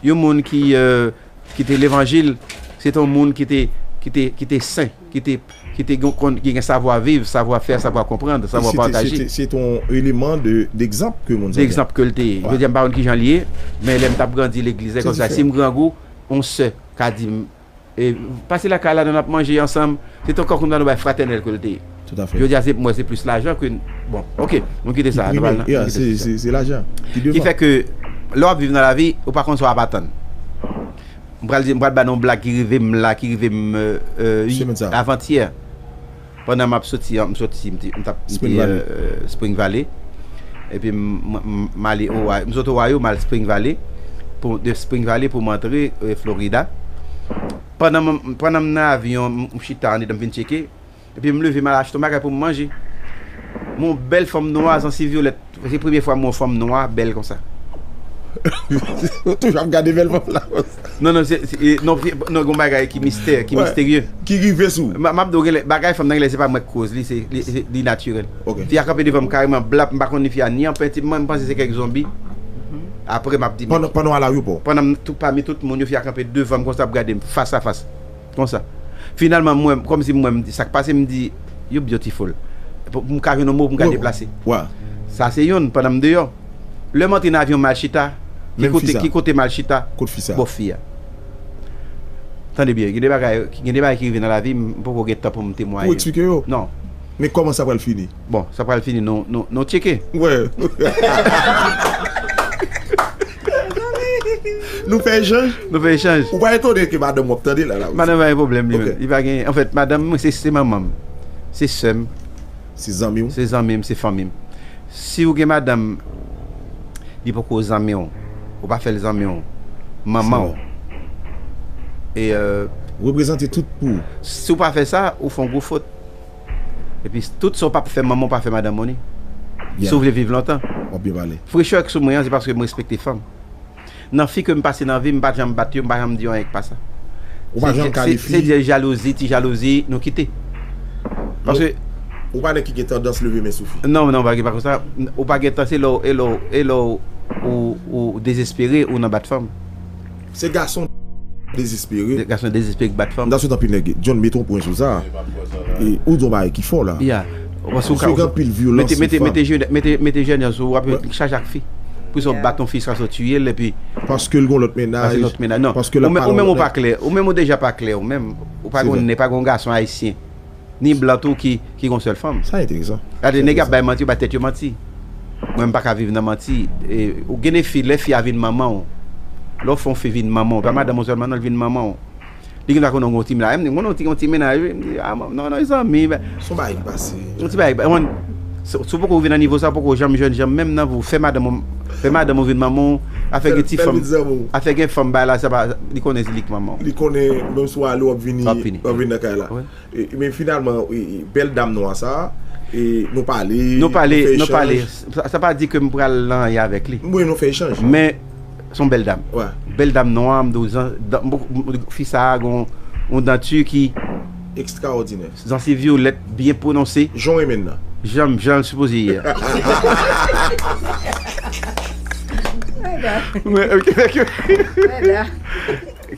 yon moun ki, euh, ki te levanjil, se te yon moun ki te, ki te, ki te sen, ki te, ki te gen, konn, ki gen savwa viv, savwa fè, savwa konprann, savwa pataje. Se te, se te yon eleman de, degzanp ke moun sa te. Degzanp ke l te ye. Jodi a m pa konn kijan l ye, men lè m t ap grandi legliz la, konsa, si m grangou, yon sè ka di m, e, pase lakay la, n ap manje ansanm. Se te yon kòk nou bay fratènèl ke l te ye. Jodi a, se, mwen, se plis lajan ke, bon, ok, nou kite sa, nou pral nan, nou kite sa. Se, se, se lajan ki devan. Ki fè ke, lè w ap viv nan lavi, ou pa konn sa w ap atann. M pral di, m pral ba nou yon blag ki rive m la, ki rive m, euh, euh, avantyè. Pandan m ap soti, m soti, m te, m t ap, m te, euh, Spring Valley. Epi m, m, m, m ale Ohio, m sot Ohio, m al Spring Valley, pou, de Spring Valley pou m antre, e, Florida. Pandan m, pandan m nan avyon, m, m chita andedan, m vin tcheke. Epi m leve, m al achte yon bagay pou m manje. M wè yon bèl fanm nwa, zansi vyolèt. Se premye fwa m wè yon fanm nwa bèl konsa. Ou toujou ap gade bèl fanm la konsa. Non, non, se, se, e, non, fi- non, gon bagay ki mistè, ki misterye. Ki rive sou. M, m ap di w, genlè, bagay fanm nan, genlè, se pa mwen k koz li, se, li, se, li natirèl. Ok. Fi a kanpe devan m kareman, blap, m pa konn ni fi a, ni an penti, mwen, m panse se kèk zonbi. Apre, m ap di, pandan, pandan w al ayewopò. Pandan m, tout, pami tout moun yo, fi a kanpe devan m konsa, ap gade m, fas a fas. Konsa. Finalman, m wè, kòmsi m wè, m di, sa k pase, m di, "You beautiful." Pou m ka jwenn yon mo pou m ka deplase. Sa se youn, pandan m deyò. Lè m antre nan avyon, m al chita. Ki kote, ki kote m al chita? Kot fi sa? Bò fi a. Tande byen, gen de bagay, gen de bagay ki rive nan lavi, m poko gen tan pou m temwaye. Pou eksplike yo? Non. Men kòman sa pral fini? Bon, sa pral fini, nou, nou, nou tcheke. Wè. Nou fè echanj? Nou fè echanj. Ou pa etone ke madanm w ap tande la, la? Madanm pa gen pwoblèm, li menm. Li pa gen, anfèt, madanm mwen, se, se manman m. Se sè m. Se zanmi w? Se zanmi m, se fanmi m. Si w gen madanm, li poko zanmi w, ou pa fè l zanmi w, manman w. E, euh, reprezante tout pou ou. Si w pa fè sa, ou fè yon gwo fot. Epi, tout sa w p ap fè manman w, w pa fè madanm ou ni. Si w vle viv lontan. W ap byen pale. Frechè k sou mwen an, se paske m respekte fanm. Nan fi ke m pase nan vi m, m pa t janm bat yo, m pa janm di yo anyen k pa sa. Ou pa janm kalifye. Se, se, se de jalouzi, ti jalouzi, nou kite. Paske ou pa nèg ki gen tandans leve men sou fi. Non, non, pa, pa konsa. Ou pa gen tan, se lè w, e lè w, e lè w, ou, ou dezespere, ou nan bat fanm. Se gason dezespere. Gason dezespere k bat fanm. Nan sot anpil nèg. John, mete yon pwen sou sa. E, ou di yon bagay ki fò la. Ya. Ou panse w ka, ou gen anpil vyolans sou fanm. Mete, mete, mete, mete, mete jèn jan sou ou, w ap chaje ak fi. Pou sa w bat yon fi, sa w tiye l, epi paske l gon lòt mennaj. Paske l gon lòt mennaj. Non. Paske l ap pale yon lòt nèg. Ou menm ou pa klè. Ou menm ou deja pa klè, ou menm. Ou pa gon, pa gon gason ayisyen. Ni blan tou ki, ki gon sèl fanm. Sa enteresan. Gade, nèg ap bay manti, yo bay tèt yo manti. Mwen, m pa ka viv nan manti. E, ou gen de fi, lè fi a vin manman w, lè w fè yon fi vin manman w, pa madanm ou sèlman, non, l vin manman w. Li gen dwa konnen w gon ti mennaj. M di, m konnen w ti, yon ti mennaj, wi. M di, a, non, non, zanmi. Se yon bagay ki pase. Yon ti bagay, si, si w poko rive nan nivo sa, w poko janm jwenn, janm menm nan vi w. Fè madanm ou, fè madanm ou vin manman w. Afè gen ti fanm, afè gen fanm bay la, sa pa, li konnen se li k manman w. Li konnen, menm si w ale, w ap vini, w ap vini nan kay la. E, men finalman, e, e, bèl dam nwa sa, e, nou pale, nou fè echanj. Nou pale, nou pale. Sa, sa pa di ke m pral nan anyen avèk li. Wi, nou fè echanj. Men, se yon bèl dam. Bèl dam nwa, m di w, fi sa a gon yon danti ki ekstraòdinè. Zansi vyolèt, byen pwononse. Jan w renmen l nan. Jan, jan l sipoze ye a.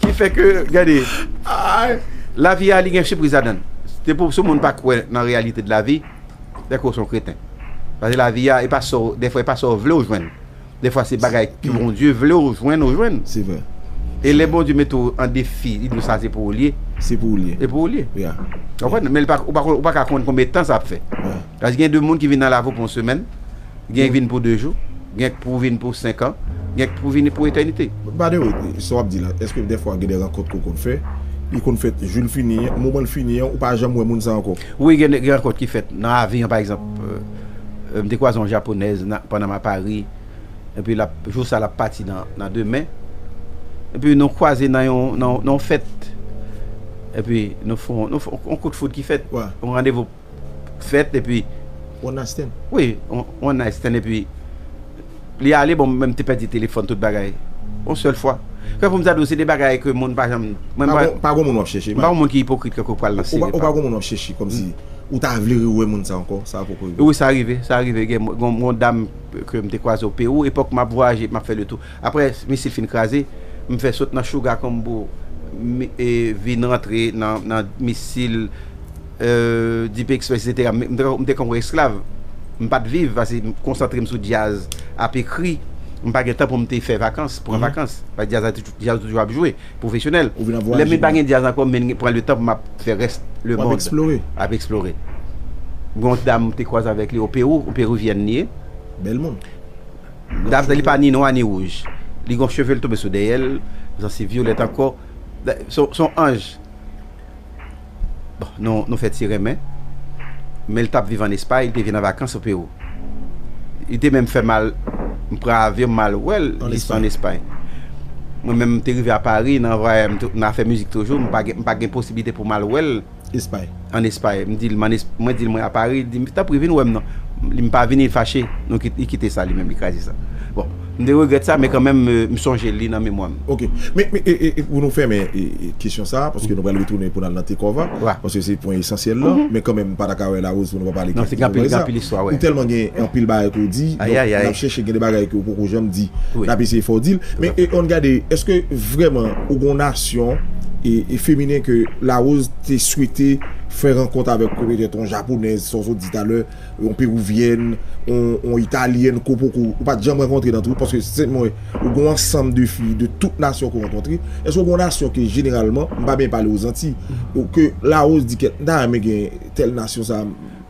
Ki fè ke, gade, lavi a, li gen sipriz ladan l. Se pou, si yon moun pa kwè nan reyalite de lavi, dèfwa w se yon kreten. Paske lavi a, e pa sa w, dèfwa e pa sa w vle w jwenn. Dèfwa se bagay ki Bondye vle w jwenn, ou jwenn. Se vre. E lè Bondye mete w an defi, li di w sa se pou ou l ye. Se pou ou l ye. E pou ou l ye. Ou konprann? Men li pa, ou pa, ou pa ka konn konbyen tan sa ap fè. Paske gen de moun ki vin nan lavi w pou yon semèn, gen k vin pou de jou, gen k pou vin pou senk an, gen k pou vin pou etènite. By the way, sa w ap di la, èske dèfwa gen de rankont ke w konn fè, li konn fèt jou l fini an, moman l fini an, ou pa janm wè moun sa ankò? Wi, gen, gen rankont ki fèt nan avyon, pa egzanp. Euh, euh, m te kwaze yon japonèz nan, pandan m a Pari, epi l ap, jou sa l ap pati nan, nan demen. Epi nou kwaze nan yon, nan, nan yon fèt. Epi nou fè yon, nou fè yon kout foud ki fèt. Yon randevou fèt, epi one night stand. Wi, on, one night stand, epi li ale, bon, mwen menm te pèdi telefòn, tout bagay. Yon sèl fwa. Kè pou m ta di w, se de bagay ke moun pa janm, mwen pa, pa gon moun w ap chèche, m pa yon moun ki ipokrit kè ke w pral nan sere pa. Ou pa gon moun w ap chèche, kòmsi ou ta vle rewè moun sa ankò, sa poko rive. Wi, sa rive, sa rive. Gen, gon, gon dam ke m te kwaze o Pewou, epòk m ap vwayaje, m ap fè le tou. Apre misil fin kraze, m fè sot nan Sugar Combo, mi-, e vin rantre nan, nan misil, euh, Deep Express, etsetera. M, m te, m te konn esklav. M pa t viv, paske m konsantre m sou djaz, ap ekri. M pa gen tan pou m te fè vakans, pran vakans. Paske djaz la, djaz toujou ap jwe, pwofesyonèl. Lè m pa gen djaz ankò, men pran le tan pou m ap fè rès le mond. Ap eksplore. Gon dam m te kwaze avèk li o Pewou, yon Peruvyèn li ye. Bèl moun. Dam sa, li pa ni nwa ni wouj. Li gon cheve l tonbe sou dèyè l, zansi vyolèt ankò. Se, se yon anj. Bon, nou, nou fè ti renmen. Men l t ap viv ann Espay, li te vin an vakans o Pewou. Li te menm fè m al, m pran avyon, m al wè l jis ann Espay. Mwen menm, m te rive a Pari, nan vwayaj, m tou- nan afè mizik toujou, m pa gen, m pa gen posiblite pou m al wè l ann Espay. M di l, m ann Es- mwen di l mwen a Pari, li di m, tanpri, vin wè m non. Li m pa vini, li fache, nou kit- li kite sa li menm, li kraze sa. Bon, m te regrèt sa, men kanmenm, euh, m sonje li nan memwa m. Ok. Men, men, e, e, e pou nou fèmen e, e, kesyon sa, paske nou pral retounen pou n al nan Take Off a, paske se pwen esansyèl lan, men kanmenm, m pa ta ka wè Larose pou nou pa pale de Take Off sa. Non, se gen anpil, gen anpil istwa, wè. Ou tèlman gen anpil bagay ke w di, donk, n ap chèche gen de bagay ke w poko janm di, n ap eseye fè w di l. Men, e, ann gade, èske vrèman ou gen yon nasyon e, e feminen ke Larose te swete fè rankont avèk, petèt yon japonèz, sa w sot di talè, yon perouvyèn, yon, yon italyèn ke w poko, ou pa t janm rankontre nan tout, paske se mwen, ou gen yon ansanm de fi de tout nasyon ke w rankontre. Èske w gen yon nasyon ke jeneralman, m pa byen pale Ozantiy, ou ke Larose di kèt, m ta renmen gen tèl nasyon sa.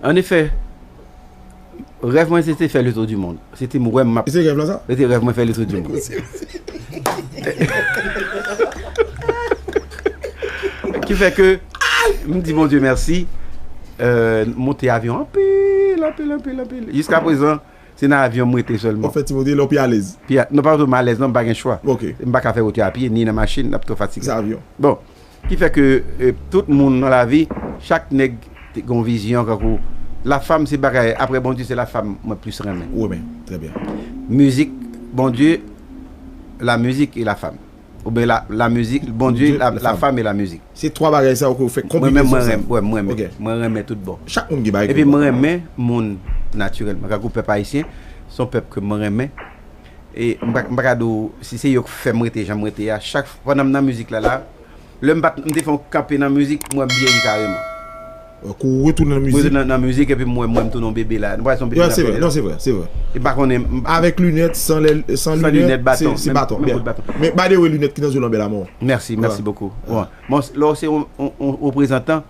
An efè, rèv mwen se te fè le tour du monde. Se te m wè m ap. E se rèv lan sa? Se te rèv mwen fè le tour du monde. Ki fè ke m di Bondye mèsi, euh, monte avyon anpil, anpil, anpil, anpil. Jiska prezan, se nan avyon m rete sèlman. Ou fè ti monte, lè w pi alèz. Pi a- non, pa tou m alèz, non, m pa gen chwa. Ok. M pa ka fè wout yo a pye, ni nan machin, n ap twò fatige. Se avyon. Bon, ki fè ke, euh, tout moun nan lavi, chak nèg te gen yon vizyon, kankou, la femme, se bagay, apre Bondye, se la femme mwen plis renmen. Ou renmen, trè byen. Mizik, Bondye, la mizik e la femme. Oubyen la, la mizik, Bondye, la, la femme et la musique. Se twa bagay sa yo ke w fè konbinezon sa. Mwen menm, mwen renmen, wè, mwen renmen. Ok. Mwen renmen tout bon. Chak moun gen bagay ke yo renmen. Epi mwen renmen moun natirèlman. Kankou pèp ayisyen, se yon pèp ke mwen renmen. E m pa, m pa ka di w, si se yo k fè m rete jan m rete a, chak fwa, pandan m nan mizik la, la, lè m pa t, m te fè yon kanpe nan mizik, m wè m vyeyi kareman. Kou w retounen nan mizik. Mwen nan, nan mizik, epi m wè mwen m tounen yon bebe la. Nou pa yon bebe nan pale la. Non, se vre, se vre, se vre. E pa konnen. Avèk linèt, san lè, san linèt, se, se baton. Byen. Men by the way, linèt ki nan zye w lan bèl amò. Mèsi, mèsi bokou. Bon, lè w se yon, yon, yon reprezantan,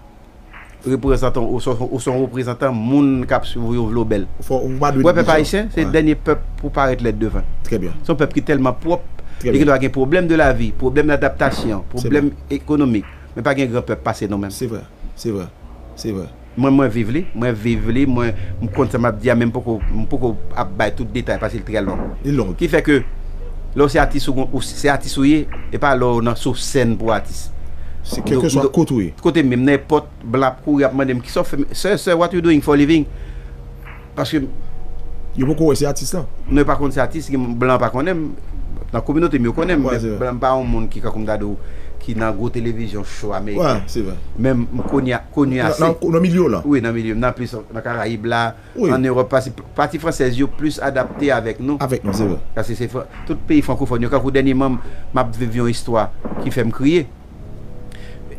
reprezantan, ou se, ou se yon reprezantan moun k ap swiv ou, yo vle w bèl. Fò, ou pa dwe neglije. Wè, pèp ayisyen, se dènye pèp pou parèt lèd devan. Trè byen. Se yon pèp ki tèlman pwòp, li gendwa gen pwoblèm de lavi, pwoblèm dadaptasyon, pwoblèm ekonomik. Men pa gen gran pèp pase nou menm. Se vre, se vre, se vre. Mwen, mwen viv li, mwen viv li, mwen, m konn sa m ap di a, men m poko, m poko ap bay tout detay, paske l trè long. Li long. Ki fè ke, lè w se atis, ou, ou se atis ou ye, e pa lè w nan sou sèn pou atis. Se kèlkeswa kote w ye. Kote m ye, m nan èpòt, blan ap kouri, ap mande m, "Kisa w fè?" "Sir, sir, what you doing for living?" Paske yo poko wè se atis lan. Non, yo pa konn se atis, gen blan pa konnen m. Nan kominote m, yo konnen m, men blan, m pa yon moun ki, kankou m ta di w, ki nan gwo televizyon cho ameriken. Wè, se vre. Men m koni, koni ase. Nan, nan milye w lan. Wi, nan milye m. Nan plis, nan Karayib la, ann Ewòp, paske pati fransèz yo plis adapte avèk nou. Avèk nou, se vre. Paske se fran-, tout peyi frankofòn yo, kankou dènyèman, m ap viv yon istwa ki fè m kriye.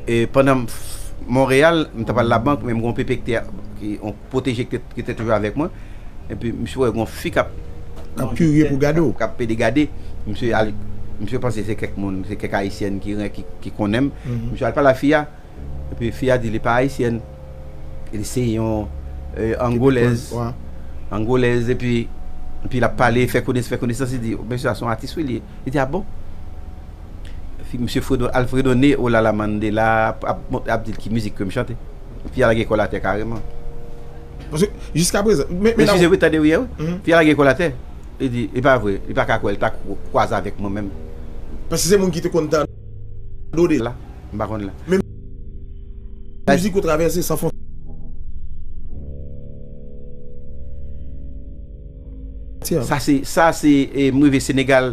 E pandan m f-, Monreyal, m t ap al labank, men m gen yon pepe ki te, ki, yon pwoteje ki te, ki te toujou avèk mwen. Epi misye wè gen yon fi k ap, k ap kire pou gade w, k ap pede gade. Misye al, misye panse se kèk moun, se kèk ayisyèn ki ren-, ki, ki konnen m. Misye al pale a fi a, epi fi a di li pa ayisyèn. Li se yon, euh, angolèz. Angolèz, epi, epi l ap pale, fè kones-, fè konesans, li di, "Mesye a se yon atis, wi, li ye." Li di, "A bon?" Fi, misye Fredo, Alfredo Ne, Olala Mandela, ap, ap, ap di l ki mizik ke m chante. Fi a lage kò l atè kareman. Paske, jiska prezan, men, men eskize wi, tande wi, wi. Fi a lage kò l atè. Li di, e pa vre, li pa ka kwè, li ta kwa-, kwaze avèk mwen menm. Paske se moun ki te konn tande w deja. La, m pa konn la. Men mizik ou travèse san fon. Sa se, sa se, e, m rive Senegal,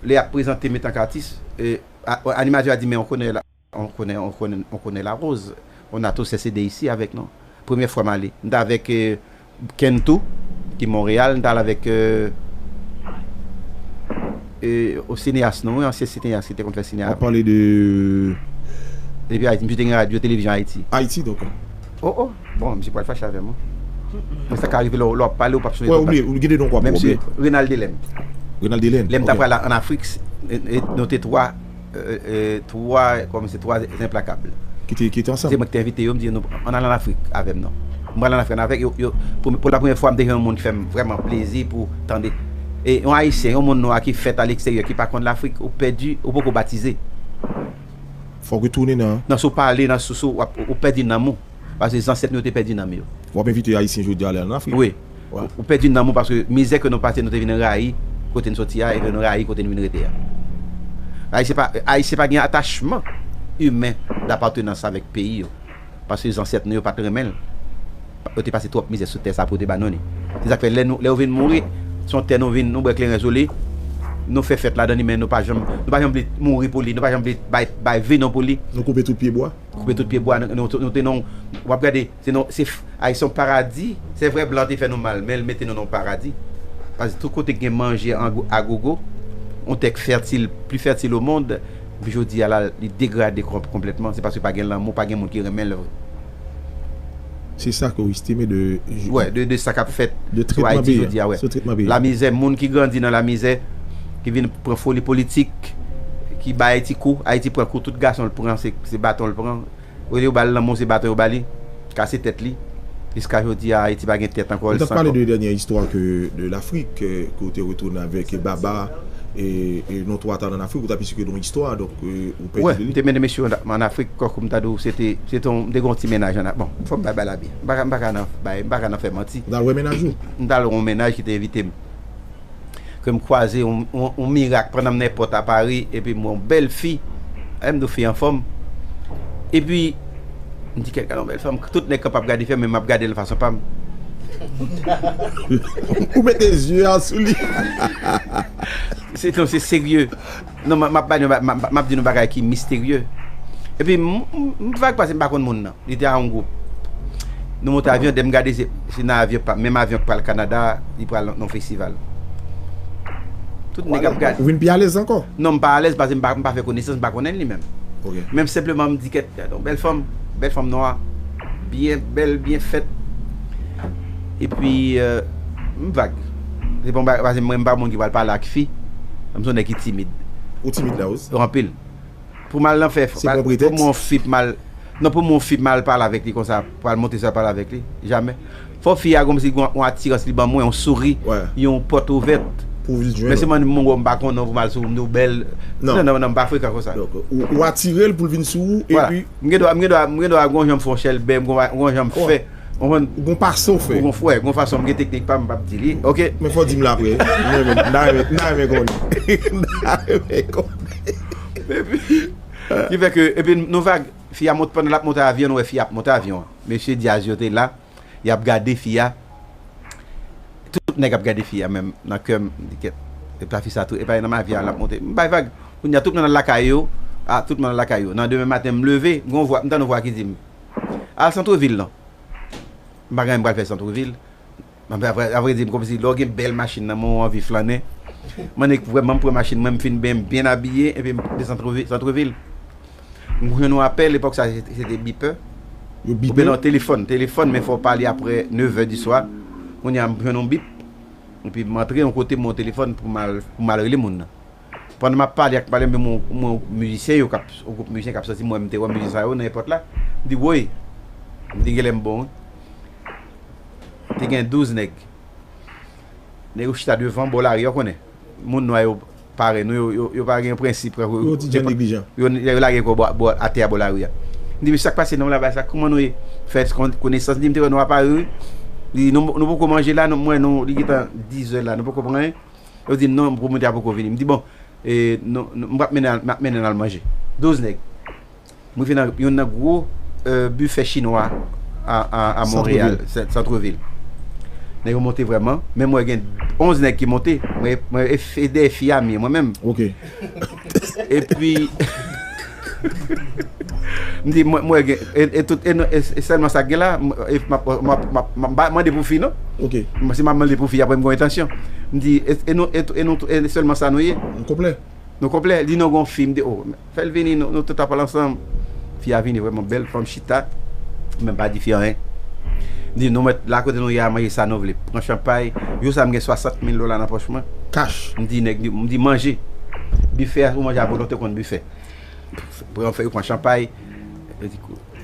lè y ap prezante m antank atis, e, a, animatè a di, "Men on connaît la, on connaît, on connaît, on connaît la Rose. On a tous ses C D ici avec nous." Premyè fwa m ale. M t avèk, e, Ken tou, ki Monreyal, m t al avèk, e, e, o sineyas nou, wi, ansyen sineyas ki te konn fè sinema. W ap pale de... Depi Ayiti, misye te gen radyo, televizyon Ayiti. Ayiti, donk. Oh, oh. Bon, misye pral fache avè m, wi. Men sa ka rive lè w, lè w ap pale, ou p ap sonje tout bagay. Wè, ou bliye, ou gen de non kwa. Men misye, Renald Delaine. Renald Delaine, lè m t ap pral ann Afrik, e, e, nou te twa, e, e, twa, kòm se twa enplakab. Ki te, ki te ansanm? Se mwen ki te envite yo, m di yo, "Nou, ann al ann Afrik avè m, non." M pral ann Afrik avèk yo, yo, pou, pou la premyè fwa, m te jwenn yon moun ki fè m vrèman plezi pou tande. E yon Ayisyen, yon moun nwa ki fèt a leksteryè, ki pa konn Lafrik, ou pèdi, ou poko batize. Fòk ou tounen nan... Nan sa w pale, nan sou, sou, w ap, ou pèdi nanm ou. Paske zansèt nou yo te pèdi nanm yo. W ap envite Ayisyen jodi a ale ann Afrik. Wi. Ou pèdi nanm ou paske mizè ke nou pase, nou te vin rayi kote n soti a e ke nou rayi kote n vin rete a. Ayisyen pa, Ayisyen pa gen atachman imen, dapatenans avèk peyi yo. Paske zansèt nou yo pa t renmen l. Yo te pase twòp mizè sou tè sa pou yo te ba nou li. Se sa k fè lè nou, lè yo vin mouri, se yon tè nou vin, nou bwè kleren sou li, nou fè fèt ladan li, men nou pa janm, nou pa janm vle mouri pou li, nou pa janm vle bay, bay vi nou pou li. Nou koupe tout pye bwa. Koupe tout pye bwa, nou, nou, nou te non, w ap gade, se non, se f-, ay, se yon paradi, se vre blan te fè nou mal, men l mete nou nan yon paradi. Paske tout kote gen manje an go-, agogo, yon tè k fètil, pli fètil o mond, epi jodi a la, li degrade konplètman, se paske pa gen lanmou, pa gen moun ki renmen l vre. Se sa ke w estime de, wè, de, de sa k ap fèt de sou tretman Ayiti peyi a, jodi a, wè. Sou tretman peyi a. Lamizè, moun ki grandi nan lamizè, ki vin pran foli politik, ki bay Ayiti kou, Ayiti pran kou, tout gason l pran, se, se baton l pran. Olye yo ba l lanmou, se baton yo ba li, kase tèt li. Jiska jodi a, Ayiti pa gen tèt ankò, l san kò. Nou t ap pale de dènye istwa ke, de Lafrik, ke, ke w te retounen avèk Baba, e, e non twa tan an Afrik, ou t ap esplike nou istwa, donk, e, ou pèdi de li. Wè, m te mennen mesye an, an Afrik, kòm m ta di w, se te, se te yon, m te gen yon ti mennaj an, bon, fò m bay bagay la byen. M pa ka, m pa ka nan, bay, m pa ka nan fè manti. Ou t al wè mennaj ou? M t al wè yon mennaj ki te envite m. Ke m kwaze yon, yon, yon mirak pandan m nan èpòt a Pari, epi m wè yon bèl fi, e m di w fi anfòm. Epi, m di kèt gade yon bèl fanm, tout nèg kanpe ap gade fi a, men m ap gade l fason pa m. Ou mete zye a sou li. Se, non, se serye. Non, m, m ap ba nou, m, m, m ap di nou bagay ki misterye. Epi, m, m, m vag pase, m pa konn moun nan. Li te a yon gwoup. Nou monte avyon, dè m gade, se, se nan avyon, pa, menm avyon k pral Kanada, li pral nan, nan festival. Tout nèg ap gade. Ou vin pi alèz ankò? Non, m pa alèz, paske m pa, m pa fè konesans, m pa konnen li menm. Ok. Men m senpleman, m di kèt, gade yon bèl fanm, bèl fanm nwa, byen bèl, byen fèt. Epi, euh, m vag. Se pa, paske mwen, m pa moun ki pral pale ak fi. M se yon nèg ki timid. Ou timid la, wi? Anpil. Pou m al nan fè, se pa pou mwen yon fi pou m al, non, pou mwen yon fi pou m al pale avèk li konsa, pou al monte sèl pale avèk li, jamè. Fò fi a kòmsi gon yon atirans li ban mwen, yon souri, yon pòt ouvèt. Pou vin jwenn ou. Men se mwen menm, m pa konnen w, pou m al sou ou, m di w bèl. Non, non, non, m pa frekan konsa. Donk, ou, ou atire l pou l vin sou ou, epi m gen dwa, m gen dwa, m gen dwa gon jan m fè yon chèlbè, m gon, gon jan m fè. Ou konprann? Ou gon pase w fè. Ou gon, wè, gon fason, m gen teknik pa m, m p ap di li. Ok. Men fò w di m l apre. M renmen, m ta renmen, m ta renmen konnen. M ta renmen konnen. Epi, ki fè ke, epi nou vag, fi a mont, pandan l ap monte avyon, nou wè fi a ap monte avyon an. Mesye Diaz yo te la, y ap gade fi a. Tout nèg ap gade fi a, menm nan kè m, m di kèt. E pa fi sa tou, e pa nan avyon an l ap monte. M bay vag. Kounye a, tout moun al lakay yo. A, tout moun al lakay yo. Nan demen maten, m leve, gon vwa, m tande yon vwa ki di m, al santrevil non. M pa gen anyen m pral fè santrevil. Apre, apre, apre di m kòmsi lè w gen bèl machin nan men w, w anvi flannen. Mande vrèman m pran machin mwen, m fin benyen, m byen abiye, epi m desann santrevil. M jwenn yon apèl, epòk sa, se, se te bipè. Yo bipè? Oubyen non, telefòn, telefòn, men fò w pale apre nevè di swa. Kounye a, m jwenn yon bip. Epi m antre yon kote, m wè yon telefòn pou m al, pou m al rele moun nan. Pandan m ap pale ak pale, m wè yon, yon mizisyen yo k ap, yon gwoup mizisyen k ap soti, m wè, m te wè mizisyen sa yo nan èpòt la. M di, woy! M di, genlè m bon, wi. Te gen douz nèg. Nèg yo chita devan bò lari a, w konnen. Moun nwa yo parèy nou, yo, yo, yo pa gen prensip. Yo ti jan neglijan. Yo, yo lage kò bò, bò, atè a bò lari a. M di, mesye, sa k pase, nonm la, bay sa, kòman nou ye? Fè kon-, konesans, li di, m te wè nou a Pari, wi. Li di, nou, nou poko manje la, nou, m wè nou, li gentan diz è la, nou poko pran anyen. Yo di m non, pou mwen te a poko vini. M di, bon, e, non, non, m ap mennen, m ap mennen n al manje. Douz nèg. Mwen rive nan youn nan gwo, e, bifè chinwa a, a, a Monreyal, santrevil. Nèg yo monte vrèman. Men mwen gen onz nèg ki monte. Mwen, mwen, e, e dèyè fi a m ye, mwen menm. Ok. Epi, m di, mwen, mwen gen, e, e tout, e, e, e sèlman sa k gen la, m, e, m ap, m ap, m ap, m ap, m ap mande pou fi, non? Ok. M, si m ap mande pou fi, apre m gen yon entansyon. M di, e, e nou, e, e nou, e sèlman sa nou ye? Nou konplè. Nou konplè. Li non gon fi, m di, o, fè l vini, nou, nou tout ap pale ansanm. Fi a vini vrèman bèl, fanm chita. M menm pa di fi anyen. M di, nou mèt la kote nou ye a manje sa nou vle. Pran chanpay. Jou sa m gen swasant mil dola nan pòch mwen. Kach. M di nèg, m di manje. Bifè a, ou manje a volonte konn bifè. Pran fè yo pran chanpay.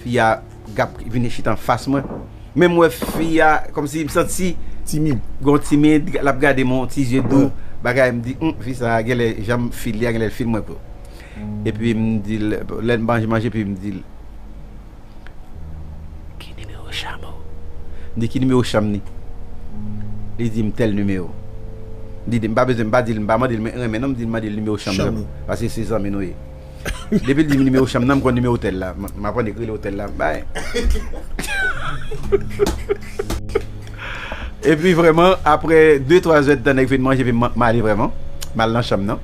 Fi a gap vini chita anfas mwen. Men m wè fi a, kòmsi m santi timid. Gon timid, l ap gade m yon ti zye dou. Bagay, m di, hum, fi sa a genlè, jan m fil li a, genlè l fil mwen tou. Epi m di l, lè n manje, manje, epi m di l, ki nimewo chanm ou? M di, ki nimewo chanm ni? Li di m tèl nimewo. Li di m pa bezwen, m pa di l, m pa mande l renmen non, m di l mande l nimewo chanm. Chanm. Paske se zanmi nou ye. Depi l di m nimewo chanm nan, m konn nimewo otèl la. M, m aprann ekril otèl la. Bay. Epi vrèman, apre de twa zè d tan nèg fin manje, epi m, m ale vrèman. M al nan chanm nan.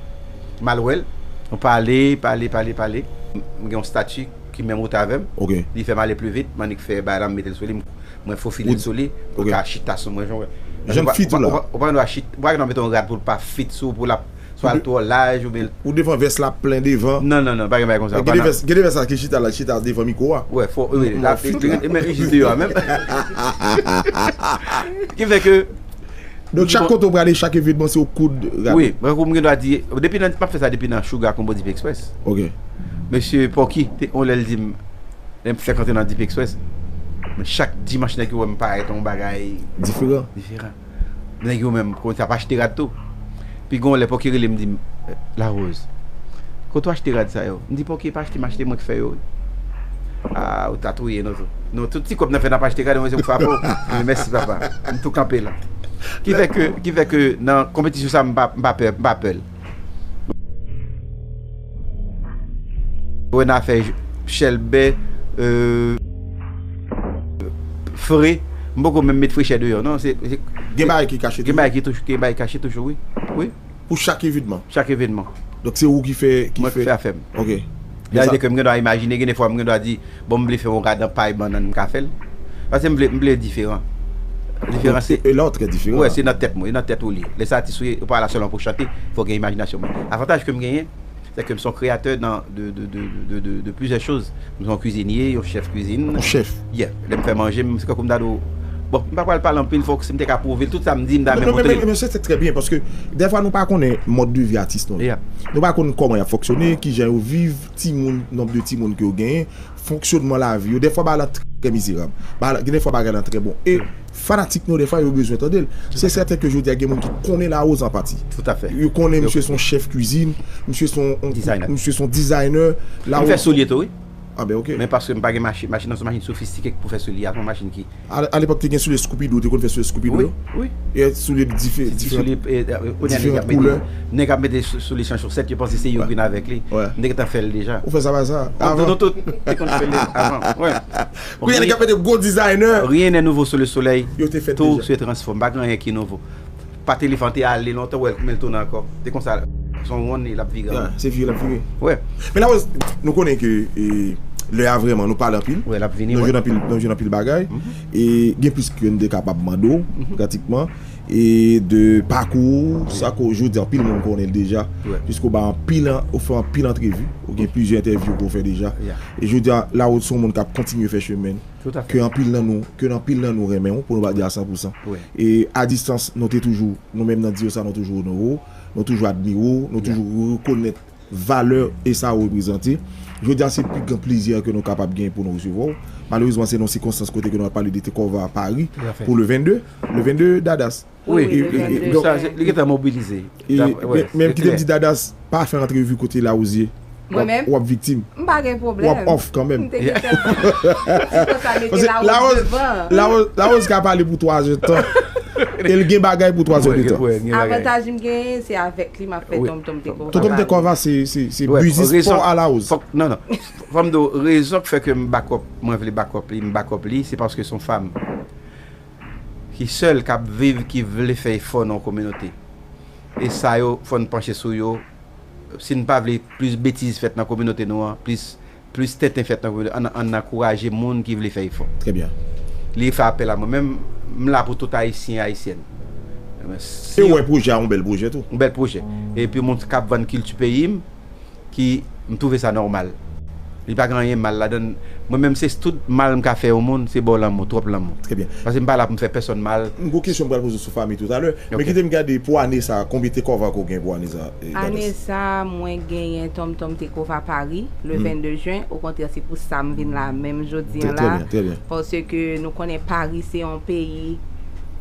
M al wè l. Nou pale, pale, pale, pale. M gen yon stati ki menm woutè avè m. Ok. Li fè m ale pli vit, m annik fè bagay la, m mete l sou li, m, mwen fofile l sou li, pou l ka chita sou mwen, jan w wè. Jan fi tou la. Ou pa, ou pa, ou pa gen dwa chit-, ou pa gen dwa mete yon rad pou l pa fit sou, pou l ap, swa l twò laj, oubyen. Ou devan vès la plen devan. Non, non, non, pa gen bagay konsa. Gen de vès, gen de vès la ki chita la, chita devan mikwo a. Wè, fò, wi, la, men li jis deyò a menm. Ki fè ke Donk, chak kote w prale, chak evenman, se w koud rad. Wi, mwen, kou m gen dwa di, depi nan, m ap fè sa depi nan Sugar Combo Deep Express. Ok. Mesye Pòki, te, on lè l di m, lè m fèk antre nan Deep Express, men chak dimanch nèg yo wè m parèt yon bagay diferan. Diferan. Nèg yo menm, kòm sa pa achte rad tou. Pi gon lè Pòki rele m di m, Larose, kote w achte rad sa yo? M di, Pòki, pa achte m, achte mwen k fè yo. Ah, ou ta touye nou tou. Nou, tout ti kòb n ap fè n ap achte rad, mwen se pou frape w. Men mèsi, papa. M tou kanpe la. Ki fè ke, ki fè ke nan konpetisyon sa, m pa, m pa pè, m pa pè l. Wè nan afè j-, chèlbè, euh, fre, m poko menm met frechè deyò, non. Se, se, gen bagay ki kache toujou. Gen bagay ki toujou, gen bagay kache toujou, wi. Wi. Pou chak evenman. Chak evenman. Donk, se ou ki fè, ki fè. Mwen ki fè afè m. Ok. Sa vle di ke m gen dwa imajine, gen de fwa m gen dwa di, bon, m vle fè yon rad an pay bannann, m ka fè l. Paske m vle, m vle diferan. Diferan se. E la, w trè diferan. Wè, se nan tèt mwen, e nan tèt ou li. Lè se atis ou ye, ou pa la sèlman pou chante, fò gen imajinasyon. Men avantaj ke m genyen, se ke m se yon kreyatè nan, de, de, de plizyè choz. M se yon kwizinye, yon chèf kwizin. Yon chèf. Yeah. Lè m fè manje, m, se kankou m ta di w, bon, m pa pral pale anpil, fòk si m te ka pwouve l, tout sa m di, m ta renmen montre l. Men, men, men se, se trè byen, paske dèfwa nou pa konnen mòd de vi atis nou yo. Yeah. Nou pa konn kòman y ap fonksyone, kijan yo viv, timoun, nonb de timoun ke yo genyen, fonksyonman lavi yo. Dèfwa bagay lan trè mizerab. Bagay lan, gen dèfwa bagay lan trè bon. E fanatik nou, dèfwa, yo bezwen tande l. Se sèten ke jodi a, gen moun ki konnen Larose an pati. Tout à fait. Yo konnen misye se yon chèf kwizin, misye se yon, misye se yon dizayner. M fè soulye tou, wi. Ah ben, ok. Men paske m pa gen machin, machin nan se yon machin sofistike pou fè soulye a, se yon machin ki. A, a lepòk, te gen soulye Scoopy-Doo, te konn fè soulye Scoopy-Doo yo? Wi, wi. E soulye dife-, diferan, diferan koulè. Nèg ap mete sou, sou li san chosèt, yo panse se yo ki vin avèk li. M te gentan fè l deja. Ou fè sa, pa sa? Avan. Nou tout te konn fè l avan. Wè. Kounye a, nèg ap mete gwo dizayner. Rien n'est nouveau sous le soleil. Yo te fè l deja. Tout se transfòme. Pa gen anyen ki nouvo. Pat elefan te ale lontan, ou wè l koumen l tounen ankò. Se konsa, se yon wonn, l ap vire. Ah, se vire l ap vire. Wè. Men la, nou konnen ke, e, lè a vrèman, nou pale anpil. Wè, l ap vini, wè. Nou jwenn anpil, nou jwenn anpil bagay. E gen plis ke n te kapab mande w, pratikman. E de pakou, sa ke jodi a, anpil moun konnen l deja. Piske w bay anpil an, ou fè anpil antrevi, ou gen plizyè entèvyou ke w fè deja. E jodi a, Larose se yon moun k ap kontinye fè chemen l. Ke anpil nan nou, ke anpil nan nou renmen w, pou nou pa di a san pou san. E a distans, nou te toujou, nou menm nan Diosa, nou toujou onore w, nou toujou admire w, nou toujou rekonèt valè e sa w reprezante. Jodi a, se pi gran plezi ke nou kapab gen pou nou resevwa w. Malerezman, se nan sikonstans kote ke nou ap pale de Tekòva Paris pou le vennde, le vennde Dadas. Wi, wi, wi, wi. Sa, se, li gentan mobilize. E, men, men kite m di Dadas, pa fè antrevi kote Larose ye. Mwen menm? W ap viktim. M pa gen pwoblèm. W ap off kanmenm. M te gentan, si konsa, mete Larose devan. Larose, Larose ka pale pou twa zè tan. E l gen bagay pou twa zè de tan. Avantaj m genyen, se avèk li m ap fè Tonton Tekòva. Tonton Tekòva, se, se, se biznis spò a Larose. Fòk, non, non. Fò m di w, rezon k fè ke m backup, mwen vle backup li, m backup li, se paske se yon fanm ki sèl, k ap viv, ki vle fè efò nan yon kominote. E sa yo, fò n panche sou yo. Si n pa vle plis betiz fèt nan kominote nou an, plis, plis tenten fèt nan kominote, ann, ann ankouraje moun ki vle fè efò. Trè byen. Li fè apèl a mwen menm, m la pou tout Ayisyen, Ayisyèn. E w wè pwojè a yon bèl pwojè tou. Yon bèl pwojè. Epi moun k ap vann kilti peyi m, ki m twouve sa nòmal. Li pa gen anyen mal ladan l. Mwen menm, se tout mal m ka fè yon moun, se ba w lanmou, twòp lanmou. Trè byen. Paske m pa la pou m fè pèsonn mal. M gon kesyon m pral poze w sou fanmi toutalè. Men kite m gade pou ane sa, konbyen Tekòva ke w gen pou ane sa, e, Dadas? Ane sa, mwen genyen Tonton Tekòva Paris, le vennde jen. Okontrè, se pou sa m vin la menm jodi a la. Trè byen, trè byen. Paske nou konnen Paris se yon peyi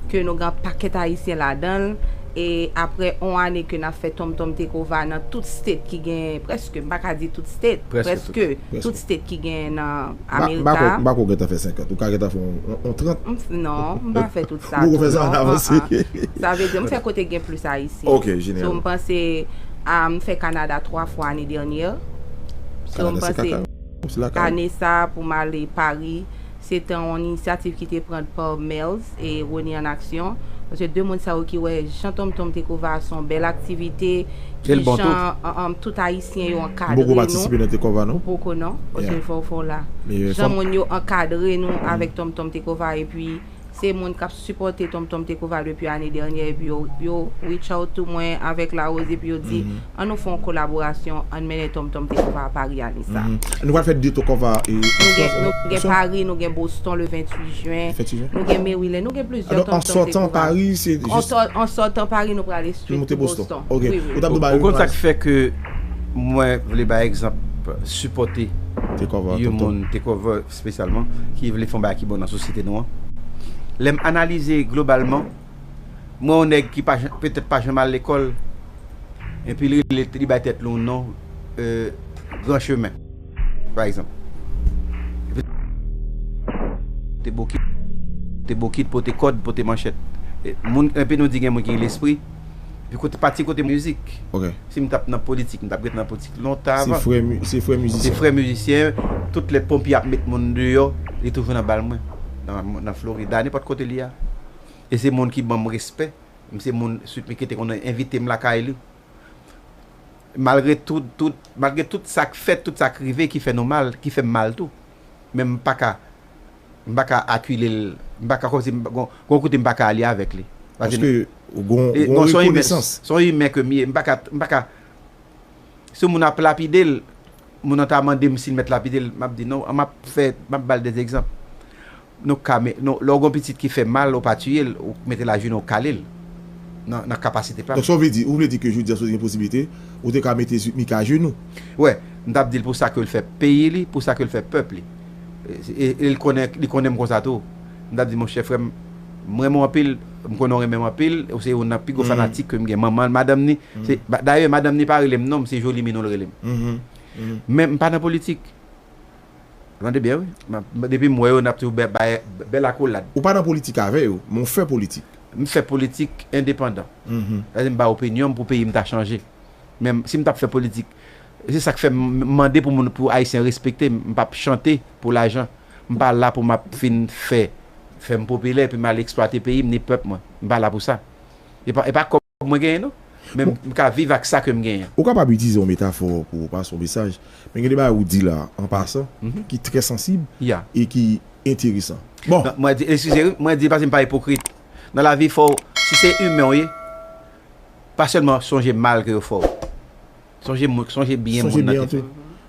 ke nou gen pakèt Ayisyen ladan l. E apre on ane ke n ap fè Tonmtonm Takeover nan tout state ki gen, prèske, m pa ka di tout state, Prèske prèske tout state ki gen nan M pa- m pa Amerika. kwè- m pa kwè w gentan fè senkant. Ou ka gentan fè on, on, on trant. M f- Non, m pa fè tout sa. Ou tou, fè sa non, avanse. ah, ah. Sa vle di, m fè kote gen plis Ayisyen. Ok, jeneral. So, m panse, ah, m fè Kanada twa fwa ane dènyè. So, m Kanada, se panse, kaka. Se lakay. Ane sa a, pou m ale Paris, se te yon inisyativ ki te pran pa Mels e Rony an Aksyon. Paske de moun sa yo ki wè jan Tonmtonm Takeover se yon bèl aktivite, E l bon tou. jan an- an- tout Ayisyen yo M ankadre poko nou. patisipe nan Takeover, non? Ou poko non? Paske Yeah. fò fò la. Men, Jan fòm- moun yo ankadre nou avèk Tonmtonm Takeover, epi se moun k ap sipòte Tonmtonm Takeover depi ane dènyè, epi yo, yo reach out to mwen avèk Larose, epi yo di, Mhm. "An nou fè yon kolaborasyon, an mennen Tonmtonm Takeover a Paris ane sa." Mhm. Nou pral fè de Takeover. E, Nou gen, nou gen Boston? Paris, nou gen Boston le venntuit jen, Venntuit jen? Nou gen Maryland, nou gen plizyè Alò, an Tonmtonm sòtan Takeover. Paris, se An jis sò- an sòtan Paris, nou prale straight moute pou Boston. Boston. Ok. Wi, wi. Ou t ap Ou di ou bagay konn nou sa la. K fè ke mwen vle bay egzanp, sipòte Takeover, yon Tonmtonm. Moun, Takeover espesyalman, ki vle fè yon bagay ki bon nan sosyete nou an. Lè m analize globalman, mwen yon nèg ki pa jan- petèt pa janm al lekòl, epi li, li, li bay tèt li yon non, euh, Gran Chemen, pa egzanp. Epi te bokit, te bokit, pote kòd, pote manchèt. E, moun, epi nou di gen moun ki gen lespri, epi kote pati kote mizik. Ok. Si m t ap nan politik, m t ap ret nan politik lontan Se avan. frè, mi- se frè Se mizisyen. Frè mizisyen, tout lè ponpye ap met moun deyò, li toujou nan bal mwen, nan, nan Florida, nenpòt kote li a. E se moun ki ban m respè. M se moun, sweet Mickey te konn envite m lakay li. Malgre tout, tout, malgre tout sa k fèt, tout sa k rive, ki fè nou mal, ki fè m mal tou. Men m pa ka, m pa ka akile l, m pa ka kòmsi, m pa- gon, gon kote m pa ka ale avèk li. Paske Paske gon, e, gon non, se yon imen, rekonesans. Se yon imen ke m ye, m pa ka, m pa ka, si yon moun ap lapide l, moun nan ta mande m si l mèt lapide l, m ap di non, m ap fè, m ap ba l de egzanp. Nou ka, me- nou, lè w gon pitit ki fè mal, ou pa tiye l, ou mete l ajenou, ou kale l. Nan, nan kapasite pa m. Donk, sa w vle di, ou vle di ke jodi a, si w te gen posiblite, ou te ka mete Sweet Mickey ajenou. Wè, m t ap di l pou sa ke l fè peyi li, pou sa ke l fè pèp li. E, e, e l konnen, li konnen m konsa tou. M t ap di, monchè, frè m, m renmen w anpil, m konnen w renmen m anpil, ou se youn nan pi gwo Mhm. Fanatik ke m gen. Manman l, madanm ni, se, ba- dayè, madanm ni pa rele m non, m se Jolimine l rele m. Mhm. Mhm. Men m pa nan politik. Tande byen, wi. M ap- Depi m wè yo, n ap toujou bè- bay bèl akolad. Ou pa nan politik avè yo, men w fè politik. M fè politik endepandan. Mhm. Sa vle di m bay opinyon m pou peyi m ta chanje. Men si m t ap fè politik, se sa k fè m m- mande pou moun, pou Ayisyen respekte m. M p ap chante pou lajan. M pa la pou m ap vin fè, fè m popilè epi m al eksplwate peyi m ni pèp mwen. M pa la pou sa. E pa, e pa kòb mwen genyen non. Men m ka viv ak sa ke m genyen. Ou kapab itilize yon metafò pou pase yon mesaj, men gen de bagay ou di la, an pasan, Mhm. ki trè sansib Ya. e ki enteresan. Bon, Non, mwen di, eskize, wi, mwen di paske m pa ipokrit. Nan lavi, fò w, si se imen w ye, pa sèlman sonje mal ke yo fè w. Sonje, mo- sonje byen Sonje moun nan byen te fè. Tou.